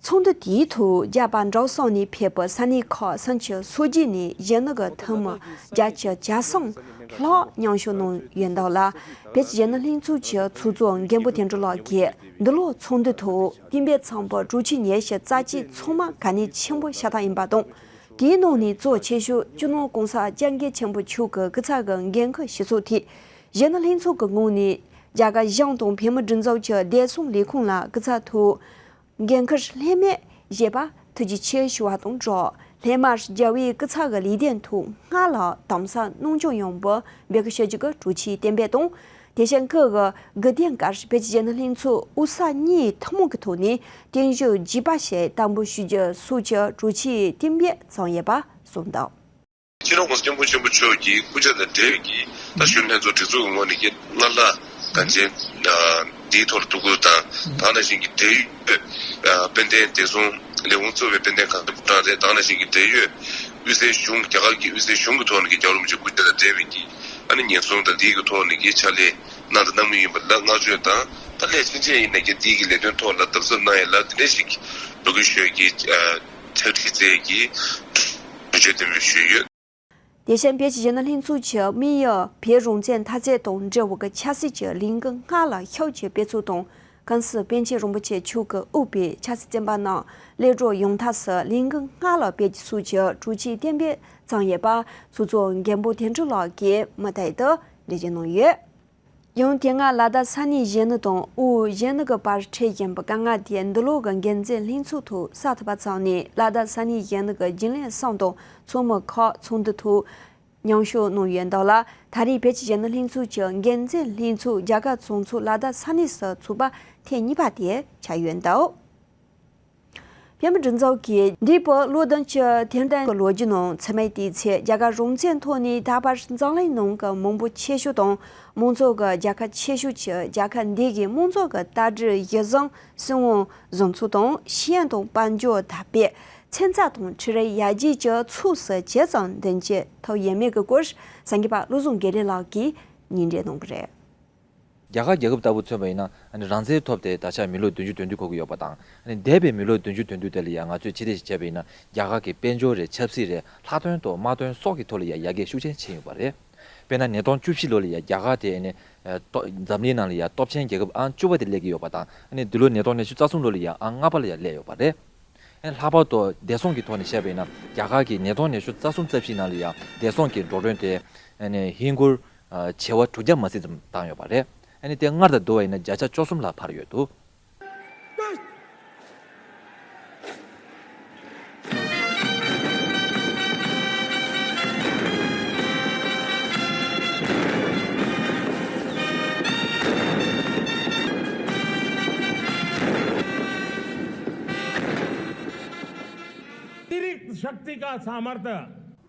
ཚོགས་འདུ་དེའི་ཐོག་རྒྱ་བལ་འབྲུག་གསུམ་ནས་ཕེབས་པའི་ས་གནས་ཁག་སུམ་ཅུ་སོ་བརྒྱད་ནས་གཞོན་ནུ་གི་འཐུས་མི་བརྒྱད་ཅུ་གྱ་གསུམ་ལྷག་མཉམ་ཞུགས་གནང་ཡོད་འདུག་ལ། བོད་ཀྱི་གཞོན་ནུ་ལྷན་ཚོགས་ཀྱི་ཚོགས་གཙོ་མགོན་པོ་དོན་གྲུབ་ལགས་ཀྱིས་འདི་ལོའི་ཚོགས་འདུའི་ཐོག་གཏན་འབེབས་ཚང་པའི་གྲོས་ཆོད་ཉི་ཤུ་རྩ་གཅིག་ཚང་མ་གལ་གནད་ཆེན་པོ་ཤ་སྟག་ཡིན་པ་དང་། དེའི་ནང་ནས་གཙོ་ཆེ་ཤོས་སྤྱི་ནོར་༸གོང་ས་༸སྐྱབས་མགོན་ཆེན་པོ་མཆོག་གི་སྐུ་ཚབ་ཀྱི་འགན་ཁུར་ཞུ་ཕྱོགས་ཐད། གཞོན་ནུ་ལྷན་ཚོགས་ཀྱི་ངོས་ནས་རྒྱ་གར་གཞུང་དང་བོད་མིའི་སྒྲིག་འཛུགས་ཀྱི་བདེ་སྲུང་ལས་ཁུངས་ལ་སྐུ་ཚབ་ཐོག་འགན་ཁུར་ལྷད་མེད་བཞེས་པར་ཐུགས་རྗེ་ཆེ་ཞུ་བ་དང་སྦྲགས། སླད་མར་རྒྱལ་བའི་སྐུ་ཚབ་ཀྱི་ལས་དོན་ཐོག་སྔར་ལྷག་དམ་ཟབ་གནང་སྐྱོང་ཡོང་བར་འབོད་སྐུལ་ཞུ་རྒྱུ་གི་གྲོས་ཆོད་གཏན་འབེབས་དང་། དེ་བཞིན་སྐུ་གི་དགུང་སྟོན་སྐབས་བོད་ཀྱི་གཞོན་ནུ་ལྷན་ཚོགས་དབུས་ས་གཉིས་ཐུན་མོང་གི་ཐོག་ནས་བརྟན་བཞུགས་བརྗིད་པ་ཞིག་དམ་འབུལ་ཞུ་རྒྱུ་སོགས་ཀྱི་གྲོས་ཆོད་གཏན་འབེབས་བྱུང་ཡོད་པ་གསུངས་འདུག། སྤྱི་ནོར་༸གོང་ས་༸སྐྱབས་མགོན་ཆེན་པོ་མཆོག་གི་སྐུ་ཕྱྭ་དང་འབྲེལ་བའི་གི་ད་གཞོན་ནུ་ལྷན་ཚོགས་སྒྲིག་འཛུགས་ཀྱི་ངོས་ནས་ཀྱི་སྔར་ལྷག་གང་ཅི་ཨ་ འདིའི་ཐོག་ལ་ཐུགས་ཁུར་དང་། ད་ག་ནང་བཞིན་གྱི་འབྲེལ་ཡོད་ཨ་དཔལ་ལྡན་བདེ་སྲུང་ལས་ཁུངས་གཙོ་བའི་དཔལ་ལྡན་གངས་ཅན་སྐུ་དྲག་རེད། ད་ག་ནང་བཞིན་གྱི་འབྲེལ་ཡོད་དབུས་སའི་གཞུང་། རྒྱ་གར་གྱི་དབུས་སའི་གཞུང་གི་ཐོག་ནས་ཀྱི་རྒྱལ་བ་རིན་པོ་ཆེ་སྐུ་ཕྱྭ་དང་འབྲེལ་བའི་གི་ཨ་ནི་ཉེན་སྲུང་དང་འདིའི་གི་ཐོག་ནས་ཀྱི་ཕྱག་ལས་གནང་དང་གནང་མུས་ཡིན་པ་ལ་བསྔགས་བརྗོད་དང་། ད་སླད་ཕྱིན་ཆད་ཡིན་ན་ཀྱི་འདིའི་གི་ལས་དོན་ཐོག་ལ་གདམ་གསབ་གནང་ཡ་ལ་འདི་འདྲ་ཞིག་འབོད་སྐུལ་ཞུ་ཡ་གི་ཨ་ཕྱག་བྲིས་བསྩལ་ཡ་གི་གྲོས་ཆོད་འདེམས་ཞུས་ཡོད། དེ་བཞིན་བོད་ཀྱི་གཞོན་ནུ་ལྷན་ཚོགས་ཀྱིས་དམིགས་ཡུལ་བོད་རང་བཙན་འཐབ་རྩོད་དང་འབྲེལ་བའི་གི་ཆབ་སྲིད་ཀྱི་ལས་འགུལ་སྔར་ལ་ཤུགས་ཀྱིས་སྤེལ་ཚུལ་དང་། ཀུན་གཟིགས་པཎ་ཆེན་རིན་པོ་ཆེ་མཆོག་གིས་དབུས་པའི་ཆབ་སྲིད་བཙོན་པ་རྣམས་གློད་བཀྲོལ་ཡོང་ཐབས་སུ་ལས་འགུལ་སྔར་ལ་སྤེལ་རྒྱུ་སོགས་ཀྱི་གྲོས་ཆོད་གཏན་འབེབས་བཏང་ཡོད་པ་ཚོགས་གཙོ་མགོན་པོ་དོན་གྲུབ་ལགས་ཀྱིས་མུ་མཐུད་དུ་འགྲེལ་བརྗོད་གནང་ཡོད། ཡང་དེ་སྔ་ལ་དྭགས་ས་གནས་གཞོན་ནུ་དང་དབུས་གཞོན་ནུ་གི་བར་འཕྲད་བཞིན་པའི་དཀའ་ངལ་དེ་འདི་ལོ་གི་འགན་འཛིན་ལྷན་ཚོགས་ཐོག་གསལ་ཐུབ་པ་ཚང་ནས་ལ་དྭགས་ས་གནས་གཞོན་ནུ་གི་རྒྱུན་ལས་གསུམ་དང་ཚོགས་མི་ཁག་ཚོགས་འདུ་ཐོག་མཉམ་ཞུགས་གནང་ཡོད་འདུག་ལ། ད་རེས་བོད་ཀྱི་གཞོན་ནུ་ལྷན་ཚོགས་ཀྱི་འགན་འཛིན་ལྷན་ཚོགས་རྒྱ་གར་གཙང་ཚོགས་ལ་དྭགས་ས་གནས་སུ་ཚོགས་པ་ཐེངས་གཉིས་པ་དེ་ཆགས་ཡོད་འདུག། པད་མ་སྒྲོན་ཚང་གིས་འདས་པའི་ལོ་བདུན་ཅུ་དོན་ལྡན་གྱི་ལོ་རྒྱུས་ནང་ཚུད་མེད་དེའི་ཚེ་རྒྱ་གར་རང་བཙན་ཐོག་ནས་ད་བར་འཛམ་གླིང་ནང་གི་མང་པོ་ཆེ་ཤོས་དང་མང་ཚོགས་ཀྱི་རྒྱལ་ཁབ་ཆེ་ཤོས་ཀྱི་རྒྱལ་ཁབ་འདི་གའི་དམངས་གཙོ་གི་ལྟ་གྲུབ་གཞི་བཟུང་སྲིད་དབང་བཟོ་ཚུལ་དང་ཤེས་ཡོན་དང་དཔལ་འབྱོར་དར་སྤེལ་ཚན་རྩལ་དང་འཕྲུལ་རིག་ཡར་རྒྱས་ཀྱི་ཕྱོགས་སུ་ཇི་ཙམ་མདུན་སྐྱོད་ཐུབ་ཡོད་མེད་ཀྱི་སྐོར་གསར་འགོད་པ་བློ་བཟང་དགེ་ལེགས་ལགས་ཀྱིས་སྙན་སྒྲོན་གནང་གི་རེད། རྒྱ་གར་རྒྱལ་ཁབ་ལྟ་བུ་མཚོན་པ་ཡིན་ན། ཨ་ནི་རང་བཙན་ཐོབ་སྟེ་ད་ཆ་མི་ལོ་བདུན་ཅུ་དོན་བདུན་འཁོར་གྱི་ཡོད་པ་དང་། ཨ་ནི་འདས་པའི་མི་ལོ་བདུན་ཅུ་དོན་བདུན་དེ་ལ་ཡང་ང་ཚོས་ཕྱི་བལྟས་ཤིག་བྱས་པ་ཡིན་ན། རྒྱ་གར་གྱི་དཔལ་འབྱོར་རེད། ཆབ་སྲིད་རེད། ལྷག་དོན་དུ་དམག་དོན་སོགས་ཀྱི་ཐོག་ལ་ཡང་ཡར་རྒྱས་ཤུགས་ཆེན་ཕྱིན་ཡོད་པ་རེད། དཔེར་ན་ཉིས་སྟོང་བཅུ་བཞི་ལོ་ལ་ཡང་རྒྱ་གར་དེ་ཨ་ནི་ཏོ་འཛམ་གླིང་ནང་ལ་ཡང་སྟོབས་ཆེན་རྒྱལ་ཁབ་ཨང་བཅུ་པ་དེ་སླེབས་ཀྱི་ཡོད་པ་དང་། ཨ་ནི་འདི་ལོ་ཉིས་སྟོང་ཉི་ཤུ་རྩ་གསུམ་ལོ་ལ་ཡང་ཨང་ལྔ་པ་ལ་ཡང་སླེབས་ཡོད་པ་རེད། ཨ་ནི་ལྷག་པར་དུ་བདེ་སྲུང་གི་ཐོག་ནས་བཤད་པ་ཡིན་ན། རྒྱ་གར་གྱིས་ཉིས་སྟོང་ཉི་ཤུ་རྩ་གསུམ་རྩ་བཞི་ནང་ལ་ཡང་བདེ་སྲུང་གི་འགྲོ་གྲོན་དེ་ཨ་ནི་ཧིན་སྒོར་བྱེ་བ་དྲུག་བརྒྱ་མ་ཟིན་ཙམ་བཏང་ཡོད་པ་རེད། ཨ་ནི་དེ་སྔར་དང་བསྡུར་བ་ཡིན་ན་བརྒྱ་ཆ་བཅུ་གསུམ་ལ་འཕར་ཡོད་འདུག།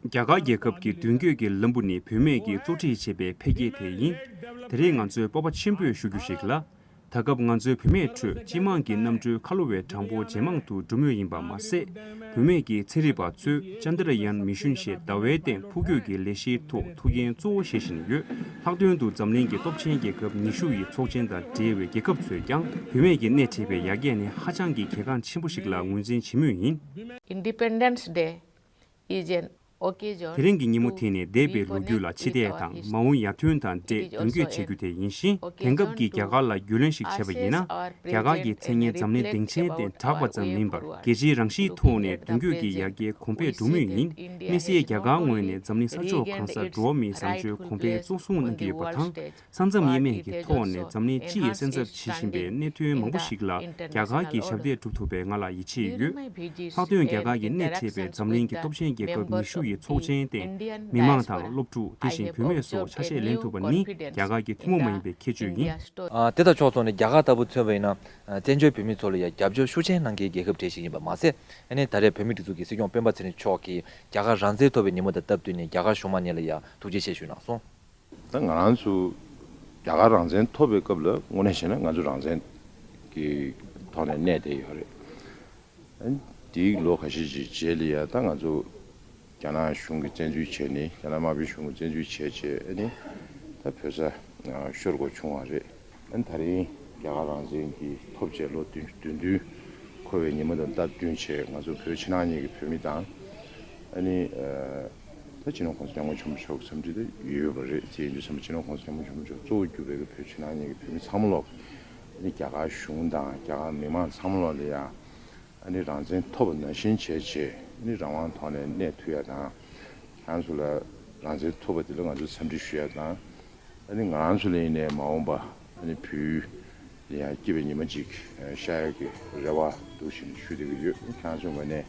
རྒྱ་གར་རྒྱལ་ཁབ་ཀྱི་མདུན་སྐྱོད་ཀྱི་ལམ་བུ་ནི་བུད་མེད་ཀྱིས་གཙོ་ཁྲིད་བྱས་པའི་འཕེལ་རྒྱས་དེ་ཡིན། དེ་རིང་ང་ཚོས་སྤོབས་པ་ཆེན་པོས་ཞུ་རྒྱུ་ཞིག་ལ། ད་སྐབས་ང་ཚོའི་བུད་མེད་ཁྲོད་སྤྱི་དམངས་ཀྱི་གནམ་གྲུའི་ཁ་ལོ་བའི་གྲངས་འབོར་ཇེ་མང་དུ་འགྲོ་མུས་ཡིན་པ་མ་ཟད། བུད་མེད་ཀྱི་ཚན་རིག་པ་ཚོས་ཅན་དྲ་ཡཱན་མི་ཤུན་ཞེས་ཟླ་བའི་སྟེང་འཕུར་སྐྱོད་ཀྱི་ལས་གཞིའི་ཐོག་ཐུགས་འགན་གཙོ་བོ་བཞེས་བཞིན་ཡོད། ལྷག་དོན་དུ་འཛམ་གླིང་གི་སྟོབས་ཆེན་རྒྱལ་ཁབ་ཉི་ཤུ་ཡི་ཚོགས་ཆེན་དང་འབྲེལ་བའི་རྒྱལ་ཁབ་ཚོས་ཀྱང་བུད་མེད་ཀྱི་སྣེ་ཁྲིད་པའི་ཡར་རྒྱས་ནི་ཧ་ཅང་གི་གལ་འགངས་ཆེན་པོ་ཞིག་ལ་ངོས་འཛིན་བྱེད་མུས་ཡིན། Independence Day is an occasion དེ་རིང་གི་ཉིན་མོ་དེ་ནི་འདས་པའི་ལོ་རྒྱུས་ལ་ཕྱི་བལྟས་དང་མ་འོངས་ཡར་ཐོན་དང་འབྲེལ་མདུན་སྐྱོད་བྱེད་རྒྱུ་དེ་ཡིན་ཞིང་། དེང་སྐབས་ཀྱི་རྒྱ་གར་ལ་རྒྱུས་ལོན་ཞིག་བྱས་པ་ཡིན་ན། རྒྱ་གར་གྱི་མཚན་སྙན་འཛམ་གླིང་སྡིངས་ཆའི་སྟེང་གྲགས་པ་ཙམ་མིན་པར་རྒྱལ་སྤྱིའི་རང་གཤིས་ཐོག་ནས་མདུན་སྐྱོད་ཀྱི་ཡར་རྒྱས་གོང་འཕེལ་འགྲོ་མུས་ཡིན། དམིགས་བསལ་རྒྱ་གར་ངོས་ནས་འཛམ་གླིང་ས་ཕྱོགས་གང་སར་འགྲོ་བ་མིའི་བཟང་སྤྱོད་གོང་འཕེལ་གཙོ་བཟུང་གནང་གི་ཡོད་པ་དང་། ས་མཚམས་དབྱེ་མེད་ཀྱི་ཐོག་ནས་འཛམ་གླིང་སྤྱི་ཡི་སེམས་འཚབ་བྱེད་བཞིན་པའི་གནད་དོན་མང་པོ་ཞིག་ལ་རྒྱ་གར་གྱིས་ཞབས་འདེགས་སྒྲུབ་ཐུབ་པའི་ང་ལ་ཡིད་ཆེས་ཡོད། ལྷག་དོན་རྒྱ་གར་གྱི་སྣེ་ཁྲིད་པའི་འཛམ་གླིང་གི་སྟོབས་ཆེན་རྒྱལ་ཁབ་ཉི་ཤུ་ཡི་ཚོགས་ཆེན་སྟེང་མི་མང་དང་སློབ་ཕྲུག་དེ་བཞིན་བུད་མེད་སོགས་ཆ་ཤས་ལེན་ཐུབ་པ་ནི་རྒྱ་གར་གྱི་ཐུན་མོང་མ་ཡིན་པའི་ཁྱད་ཆོས་ཡིན། ཨ། དེ་དང་ཕྱོགས་མཚུངས་ནས་རྒྱ་གར་ལྟ་བུ་མཚོན་པ་ཡིན་ན། བཙན་བྱོལ་བོད་མི་ཚོ་ལ་ཡང་རྒྱབ་སྐྱོར་ཤུགས་ཆེན་གནང་མཁན་རྒྱལ་ཁབ་གྲས་ཤིག་ཡིན་པ་མ་ཟད། ཨ་ནི་ད་རེས་བོད་མིའི་སྒྲིག་འཛུགས་ཀྱི་སྲིད་སྐྱོང་སྤེན་པ་ཚེ་རིང་མཆོག་གིས་རྒྱ་གར་རང་བཙན་ཐོབ་པའི་ཉིན་མོ་དང་སྟབས་བསྟུན་ནས་རྒྱ་གར་གཞུང་མང་གཉིས་ལ་ཡང་ཐུགས་རྗེ་ཆེ་ཞུས་གནང་སོང་། ད་ང་རང་ཚོ་རྒྱ་གར་རང་བཙན་ཐོབ་པའི་སྐབས་ལ་དངོས་གནས་བྱས་ན་ང་ཚོ་རང་བཙན་གྱི་ཐོག་ནས་གནས་བསྡད་ཡོད་རེད། ཨ་ནི་དེའི་ལོ་ཁ་ཤས་ཅིག་རྗེས་ལ་ཡ་ད་ང་ཚོ་རྒྱ་ནག་གཞུང་གིས་བཙན་འཛུལ་བྱས་ནས་རྒྱ་ནག་དམར་པོའི་གཞུང་གིས་བཙན་འཛུལ་བྱས་བྱས་ཨ་ནི་ད་བོད་ས་ཤོར་དགོས་བྱུང་བ་རེད། ཨ་ནི་ད་རིང་རྒྱ་གར་རང་བཙན་གྱི་ཐོབ་བྱས་ལོ་བདུན་བདུན་བདུན་འཁོར་བའི་ཉིན་མོ་དང་སྟབས་བསྟུན་བྱས་ང་ཚོ་བོད་ཕྱི་ནང་གཉིས་ཀྱི་བོད་མི་དང་ཨ་ནི་ད་སྤྱི་ནོར་༸གོང་ས་༸སྐྱབས་མགོན་ཆེན་པོ་མཆོག་གི་འཚམས་འདྲི་དེ་ཡོད་པ་རེད། དེ་ཡིན་དུས་ཙམ་པ་སྤྱི་ནོར་༸གོང་ས་༸སྐྱབས་མགོན་ཆེན་པོ་མཆོག་གཙོ་བོ་གྱུར་པའི་བོད་ཕྱི་ནང་གཉིས་ཀྱི་བོད་མི་ཚང་མ་ལོག་ཨ་ནི་རྒྱ་གར་གཞུང་དང་རྒྱ་གར་མི་མང་ཚང་མ་ལོག་ལ་ཡང་ཨ་ནི་རང་བཙན་ཐོབ་པ་ནང་བཞིན་བྱས་བྱས་ཨ་ནི་རང་དབང་ཐོག་ནས་གནས་ཐུབ་ཡ་དང་། ཁྱེད་རང་ཚོ་ལ་རང་བཙན་ཐོབ་པ་དེ་ལ་ང་ཚོས་འཚམས་འདྲི་ཞུ་ཡ་དང་། ཨ་ནི་ང་རང་ཚོ་ལ་ཡིན་ནའི་མ་འོངས་པ་ཨ་ནི་བོད་ཡུལ་ལ་ཡང་སྐྱིད་པའི་ཉི་མ་ཅིག་ཤར་ཡག་གི་རེ་བ་འདུག་བཞིན་ཞུ་བསྡད་ཀྱི་ཡོད། ཁྱེད་རང་ཚོའི་ངོས་ནས་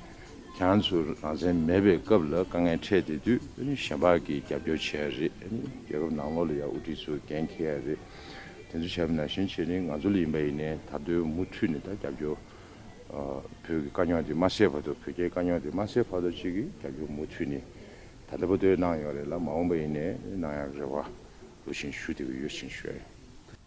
ཁྱེད་རང་ཚོ་རང་བཙན་མེད་པའི་སྐབས་ལ་དཀའ་ངལ་འཕྲད་བསྡད་དུས་ཨ་ནི་གཞན་པ་གིས་རྒྱབ་སྐྱོར་བྱེད་ཡ་རེད། ཨ་ནི་རྒྱལ་ཁབ་ནང་ལོགས་ལ་ཡང་དབུ་ཁྲིད་ཚོས་འགན་འཁྱེར་ཡ་རེད། དེ་ཚོ་བྱས་པ་ནང་བཞིན་བྱས་ནས་ང་ཚོ་ལ་ཡིན་པ་ཡིན་ནའི་ད་དུང་མུ་མཐུད་ནས་ད་རྒྱབ་སྐྱོར་བོད་ཀྱི་དཀའ་རྙོག་དེ་མ་སེལ་བར་དུ་བོད་རྒྱའི་དཀའ་རྙོག་དེ་མ་སེལ་བར་དུ་ཅིག་གིས་རྒྱབ་སྐྱོར་མུ་མཐུད་ནས་ད་ལྟ་བར་དུ་གནང་ཡོད་རེད་ལ། མ་འོངས་པ་ཡིན་ནའི་གནང་ཡག་རེ་བ་འདུག་བཞིན་ཞུ་བསྡད་ཀྱི་ཡོད་ཅེས་ཞུ་ཡ་ཡིན།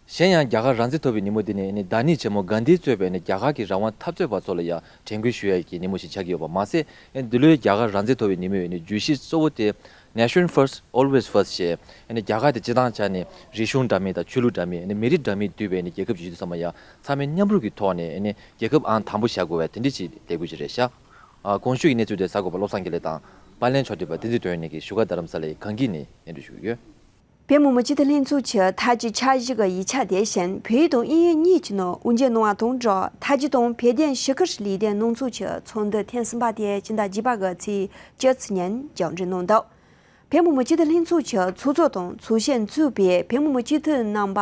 གཞན་ཡང་རྒྱ་གར་རང་བཙན་ཐོབ་པའི་ཉིན་མོ་འདི་ནི་ནི་བདག་ཉིད་ཆེན་མོ་གྷན་དྷིས་གཙོས་པའི་ནི་རྒྱ་གར་གྱི་རང་དབང་འཐབ་རྩོད་པ་ཚོ་ལ་ཡང་དྲན་སྐུལ་ཞུ་ཡ་གི་ཉིན་མོ་ཞིག་ཆགས་ཀྱི་ཡོད་པ་མ་ཟད། འདི་ལོའི་རྒྱ་གར་རང་བཙན་ཐོབ་པའི་ཉིན་མོའི་ནི་བརྗོད་གཞི་གཙོ་བོ་དེ། Nation First, Always First ཞེས། རྒྱ་གར་དེ་སྤྱི་བཏང་ཆ་ནས་རིག་གཞུང་འདྲ་མིན་དང་ཆོས་ལུགས་འདྲ་མིན། མི་རིགས་འདྲ་མིན་འདུས་པའི་རྒྱལ་ཁབ་ཅིག་ཡིན་དུས་ཙམ་པ་ཡང་ཚང་མས་མཉམ་རུབ་ཀྱི་ཐོག་ནས་རྒྱལ་ཁབ་ཨང་དང་པོ་བཞག་དགོས་པའི་དེ་འདྲ་ཞིག་དེ་དགོས་ཀྱི་རེད་ཤག། ཨ། གོང་ཞུས་ཀྱི་གནས་ཚུལ་དེ་གསར་འགོད་པ་བློ་བཟང་དགེ་ལེགས་དང་། པར་ལེན་ཕྱོགས་བསྒྲིགས་པ་བསྟན་འཛིན་དོན་གཉེར་གྱིས་བཞུགས་སྒར་རྡ་རམ་ས་ལའི་གངས་སྐྱིད་ནས་སྙན་སྒྲོན་ཞུ་གི་ཡོད། བོད་མི་མང་སྤྱི་འཐུས་ལྷན་ཚོགས་ཀྱི་ཐ་ཇིག་འཆར་གཞི་གི་ཡིག་ཆ་དེ་བཞིན་བོད་ཡིག་དང་དབྱིན་ཡིག་གཉིས་ཀྱི་ནང་དབུ་འབྱེད་གནང་བ་དང་སྦྲགས། ཐ་ཇིག་དང་བོད་དོན་ཞི་བཀུར་ལས་དོན་གནང་ཚོགས་ཀྱི་ཚོགས་འདུ་ཐེངས་གསུམ་པ་དེ་སྤྱི་ཟླ་བརྒྱད་པ་གི་ཚེས་བཅུ་གཅིག་ཉིན་མཇུག་སྒྲིལ་གནང་འདུག། བོད་མི་མང་སྤྱི་འཐུས་ལྷན་ཚོགས་ཀྱི་ཚོགས་གཙོ་དང་ཚོགས་གཞོན་གཙོས་པའི་བོད་མི་མང་སྤྱི་འཐུས་རྣམ་པ་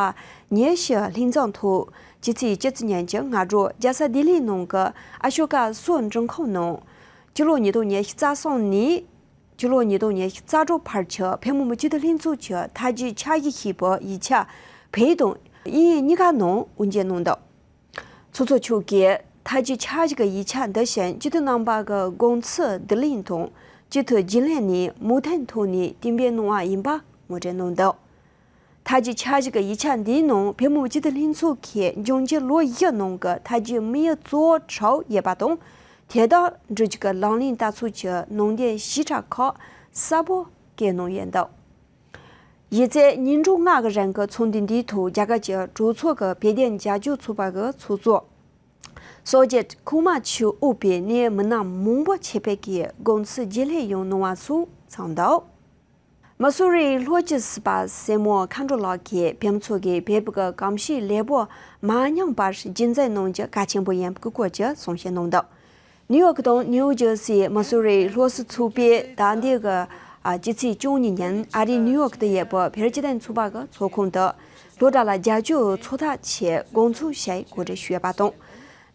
ཉི་ཤུ་ལྷན་འཛོམས་ཐོག་སྤྱི་ཚེས་བཅུ་གཅིག་ཉིན་གྱི་སྔ་དྲོ་རྒྱལ་ས་ལྡི་ལིའི་ནང་གི་ཨ་ཤོ་ཀ་སོགས་མགྲོན་ཁང་ནང་། སྤྱི་ལོ་ཉིས་སྟོང་ཉི་ཤུ་རྩ་གསུམ་ནས་སྤྱི་ལོ་ཉིས་སྟོང་ཉི་ཤུ་རྩ་དྲུག་བར་གྱི་བོད་མི་མང་སྤྱི་འཐུས་ལྷན་ཚོགས་ཀྱི་ཐ་ཇིག་འཆར་གཞི་ཞེས་པའི་ཡིག་ཆ་བོད་ཡིག་དང་དབྱིན་ཡིག་གཉིས་ཀ་ནང་དབུ་འབྱེད་གནང་འདུག། ཚོགས་གཙོ་མཆོག་གིས་ཐ་ཇིག་འཆར་གཞི་གི་ཡིག་ཆ་འདི་བཞིན་སྤྱི་འཐུས་རྣམ་པ་གི་དགོངས་ཚུལ་བསྡུ་ལེན་དང་སྤྱི་འཐུས་རྒྱུན་ལས་ནས་མུ་མཐུད་ཐོག་ནས་གཏན་འབེབས་གནང་བ་ཡིན་པ་ངོ་སྤྲོད་གནང་འདུག། ཐ་ཇིག་འཆར་གཞི་གི་ཡིག་ཆ་འདིའི་ནང་བོད་མི་མང་སྤྱི་འཐུས་ལྷན་ཚོགས་ཀྱི་འབྱུང་འགྱུར་ལོ་བཞི་ནང་གི་ཐ་ཇིག་དམིགས་ཡུལ་གཙོ་བོ་དྲུག་ཡོད་པ་དང་། དེ་དག་འགྲུབ་རྒྱུ་གི་ལག་ལེན་བསྟར་ཚུལ་གྱི་ནང་དོན་བྱེ་བྲག་ཁག་གསལ་པོ་བཀོད་གནང་ཡོད་འདུག། གཞི་རྩའི་ཉིན་གྲངས་ལྔ་གི་རིང་གི་ཚོགས་འདུ་འདིའི་ཐོག་རྒྱ་གར་གྱི་གྲོས་ཚོགས་ཀྱི་བོད་དོན་རྒྱབ་སྐྱོར་ཚོགས་པ་གི་ཚོགས་གཙོ་སོ་ཇེད་ཁུ་མ་ཆུ་དབུས་པའི་གནད་ཡོད་མི་སྣ་མང་པོ་ཆེད་ཕེབས་ཀྱིས་དགོངས་ཚུལ་བརྗེ་ལེན་ཡང་གནང་བ་སོགས་ཚང་འདུག། མ་སུ་རིའི་ལྷོ་སྤྱི་སྲིད་པ་སྲས་མོ་མཁའ་འགྲོ་ལགས་ཀྱིས་བོད་མི་ཚོ་གིས་བོད་ཀྱི་གོམས་གཤིས་ལེགས་པོ་མ་ཉམས་པར་རྒྱུན་འཛིན་གནང་རྒྱུ་གལ་ཆེན་པོ་ཡིན་པའི་སྐོར་གྱི་གསུང་བཤད་གནང་འདུག། ནིའུ་ཡོག་དང་ནིའུ་ཇར་སིའི་མ་སུ་རིའི་ལྷོ་སྲིད་ཚོགས་པས་ད་ལྟའི་གི་ཨ་སྤྱི་ཚེས་བཅུ་གཉིས་ཉིན་ཨ་རིའི་ནིའུ་ཡོག་ཏུ་ཡོད་པའི་བོད་སྤྱི་མཐུན་ཚོགས་པ་གི་ཚོགས་ཁང་དུ་སློབ་གྲྭ་ལ་རྒྱབ་སྐྱོར་ཚོགས་ཐབས་ཆེད་དགོངས་ཚུལ་བཤད་གོ་སྒྲིག་ཞུས་པ་དང་།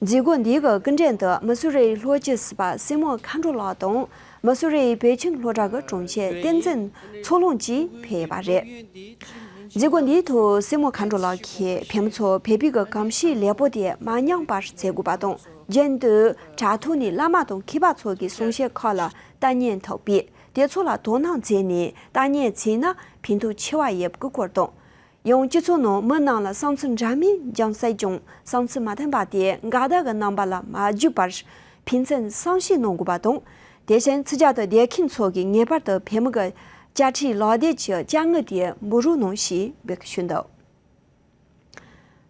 མཛད་སྒོ་འདིའི་གི་སྐུ་མགྲོན་དུ་མ་སུ་རིའི་ལྷོ་སྤྱི་སྲིད་པ་སྲས་མོ་མཁའ་འགྲོ་ལགས་དང་མ་སུ་རིའི་བོད་ཁྱིམ་སློབ་གྲྭ་གི་དྲུང་ཆེ་བསྟན་འཛིན་མཚོ་ལྷུན་གྱིས་ཕེབས་པ་རེད། མཛད་སྒོ་འདིའི་ཐོག་སྲས་མོ་མཁའ་འགྲོ་ལགས་ཀྱིས་བོད་མི་ཚོ་བོད་པའི་གི་གོམས་གཤིས་ལེགས་པོ་དེ་མ་ཉམས་པར་བྱེད་དགོས་པ་དང་། རྒྱུན་དུ་དྲ་ཐོག་ནས་བླ་མ་དང་མཁས་པ་ཚོ་གི་གསུང་བཤད་ཁག་ལ་ལྟ་ཉན་ཐུབ་པས་དེ་ཚོ་ལ་དོ་སྣང་བྱས་ནས་ལྟ་ཉན་བྱས་ན་ཕན་ཐོགས་ཆེ་བ་ཡོད་པའི་སྐོར་དང་། ཡང་སྤྱི་ཚོགས་ནང་མི་རྣམས་ལ་བསམ་ཚུལ་འདྲ་མིན་ཀྱང་སྲིད་ཀྱང་བསམ་ཚུལ་མ་མཐུན་པ་དེ་འགལ་ཟླ་གི་རྣམ་པ་ལ་མ་འཇུག་པར་ཕན་ཚུན་བསམ་ཤེས་གནང་དགོས་པ་དང་། དེ་བཞིན་ཕྱི་རྒྱལ་དུ་བསྡད་མཁན་ཚོ་གིས་ངེས་པར་དུ་བོད་མི་གི་དཔྱ་ཁྲལ་ལག་དེབ་ཀྱི་དཔྱ་དངུལ་དེ་འབོར་རོགས་གནང་ཞེས་འབོད་སྐུལ་ཞུས་འདུག།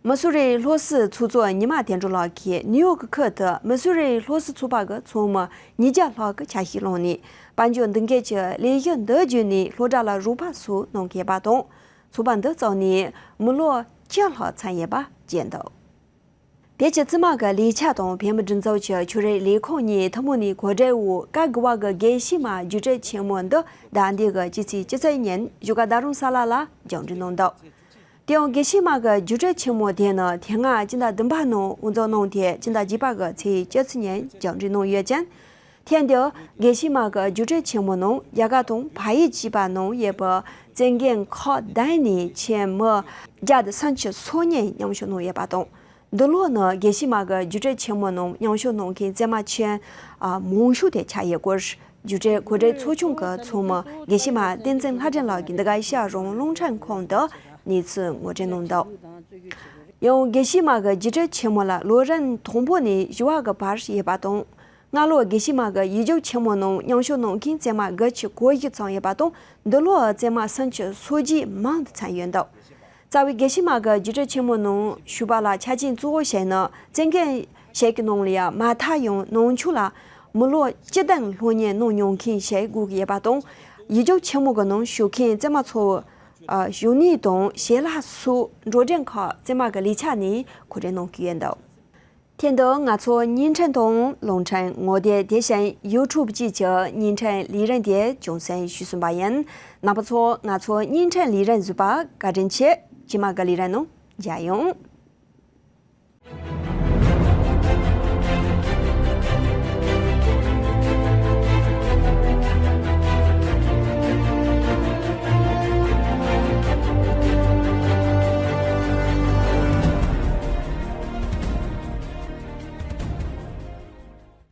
མ་སུ་རིའི་ལྷོ་སྲིད་ཚོགས་གཙོ་ཉི་མ་དོན་གྲུབ་ལགས་ཀྱིས་ནིའུ་ཡོག་ཁུལ་དུ་མ་སུ་རིའི་ལྷོ་སྲིད་ཚོགས་པ་གི་ཚོགས་མི་ཉིས་བརྒྱ་ལྷག་གི་ཆ་ཤས་བླངས་ནས་དཔལ་འབྱོར་མདུན་སྐྱོད་ཀྱི་ལས་གཞི་འདི་བརྒྱུད་ནས་སློབ་གྲྭ་ལ་རོགས་པ་སོགས་གནང་གི་ཡོད་པ་དང་། ཚོགས་པ་འདི་བཙུགས་ནས་མི་ལོ་བཅུ་ལྷག་ཚང་ཡོད་པ་བརྗོད་འདུག། བོད་ཀྱི་རྩིས་མ་གི་ལས་འཆར་དང་བོད་མིའི་སྒྲིག་འཛུགས་ཀྱི་ཆོས་རིག་ལས་ཁུངས་གཉིས་ཐུན་མོང་ནས་གོ་སྒྲིག་འོག་བཀའ་བརྒྱུད་པ་གི་དགེ་བཤེས་མ་རྒྱུགས་སྤྲོད་ཆེན་མོ་འདི་ཟླ་འདིའི་གི་སྤྱི་ཚེས་བཅུ་གཅིག་ཉིན་བཞུགས་སྒར་རྡ་རམ་ས་ལ་ལ་མཇུག་སྒྲིལ་གནང་འདུག། དེ་ཡང་དགེ་བཤེས་མ་གི་རྒྱུགས་སྤྲོད་ཆེན་མོ་དེ་ནི་དེ་སྔ་སྤྱི་ཟླ་བདུན་པ་ནང་དབུ་འཛུགས་གནང་སྟེ་སྤྱི་ཟླ་བརྒྱད་པ་གི་ཚེས་བཅུ་གཅིག་ཉིན་མཇུག་སྒྲིལ་གནང་ཡོད་ཅིང་། ཐེངས་འདིའི་དགེ་བཤེས་མ་གི་རྒྱུགས་སྤྲོད་ཆེན་མོ་ནང་རྒྱ་གར་དང་བལ་ཡུལ་བཅས་པ་ནང་ཡོད་པའི་བཙན་རྒོལ་ཁག་བདམས་ནས་ཆེད་མི་བརྒྱ་དང་སུམ་ཅུ་སོ་གཉིས་མཉམ་ཞུགས་གནང་ཡོད་པ་དང་། འདི་ལོ་ནི་དགེ་བཤེས་མ་གི་རྒྱུགས་སྤྲོད་ཆེན་མོ་ནང་མཉམ་ཞུགས་གནང་མཁན་ཚད་མ་ཆེས་མང་ཤོས་དེ་ཆགས་ཡོད་སྐོར། རྒྱུགས་སྤྲོད་གོ་སྒྲིག་ཚོགས་ཆུང་གི་ཚོགས་མི་དགེ་བཤེས་མ་བསྟན་འཛིན་ལྷ་སྒྲོན་ལགས་ཀྱིས་འདི་ག་ཨེ་ཤ་ཡ་རང་དབང་རླུང་འཕྲིན་ཁང་དུ་གནས་ཚུལ་ངོ་སྤྲོད་གནང་འདུག། ཡང་དགེ་བཤེས་མ་གི་རྒྱུགས་སྤྲོད་ཆེན་མོ་ལ་ལོ་རིམ་དང་པོ་ནས་བཞི་པ་གི་བར་ཡོད་པ་དང་། སྔ་ལོ་དགེ་བཤེས་མ་གི་ཡིག་རྒྱུགས་ཆེན་མོ་ནང་མཉམ་ཞུགས་གནང་མཁན་ཚད་མ་དགུ་བཅུ་གོ་བཞི་ཙམ་ཡོད་པ་དང་། འདི་ལོ་ཚད་མ་སུམ་ཅུ་སོ་བརྒྱད་མང་དུ་ཚང་ཡོད་འདུག། རྩ་བའི་དགེ་བཤེས་མ་གི་རྒྱུགས་སྤྲོད་ཆེན་མོ་ནང་ཞུགས་པ་ལ་ཆ་རྐྱེན་གཙོ་བོ་བྱས་ན་བཙན་རྒོལ་བྱེད་ཀྱི་ནང་ལ་ཡང་མ་མཐའ་ཡང་ནང་ཆོས་ལ་མི་ལོ་བཅུ་བདུན་སློབ་གཉེར་གནང་མྱོང་མཁན་ཞིག་དགོས་ཀྱི་ཡོད་པ་དང་། ཡིག་རྒྱུགས་ཆེན་མོ་གི་ནང་ཞུགས་མཁན་ཚད་མ་ཚོ་བཞུགས་གནས་དང་ཞལ་ལག་སོགས་འགྲོ་གྲོན་ཁག་ཚད་མ་གི་ལས་འཆར་ནས་མཁོ་སྤྲོད་གནང་གི་ཡོད་འདུག། དེ་འདི་ང་ཚོ་བརྙན་འཕྲིན་དང་རླུང་འཕྲིན་ངོ་དེབ་དེ་བཞིན་ཡུ་ཊུབ་བཅས་ཀྱི་བརྙན་འཕྲིན་ལས་རིམ་དེ་རྒྱང་སྲིང་ཞུས་ཟིན་པ་ཡིན། རྣམ་པ་ཚོ་ང་ཚོ་བརྙན་འཕྲིན་ལས་རིམ་གཟིགས་པར་བཀའ་དྲིན་ཆེ། རྗེས་མ་གི་ལས་རིམ་ནང་མཇལ་ཡོང་།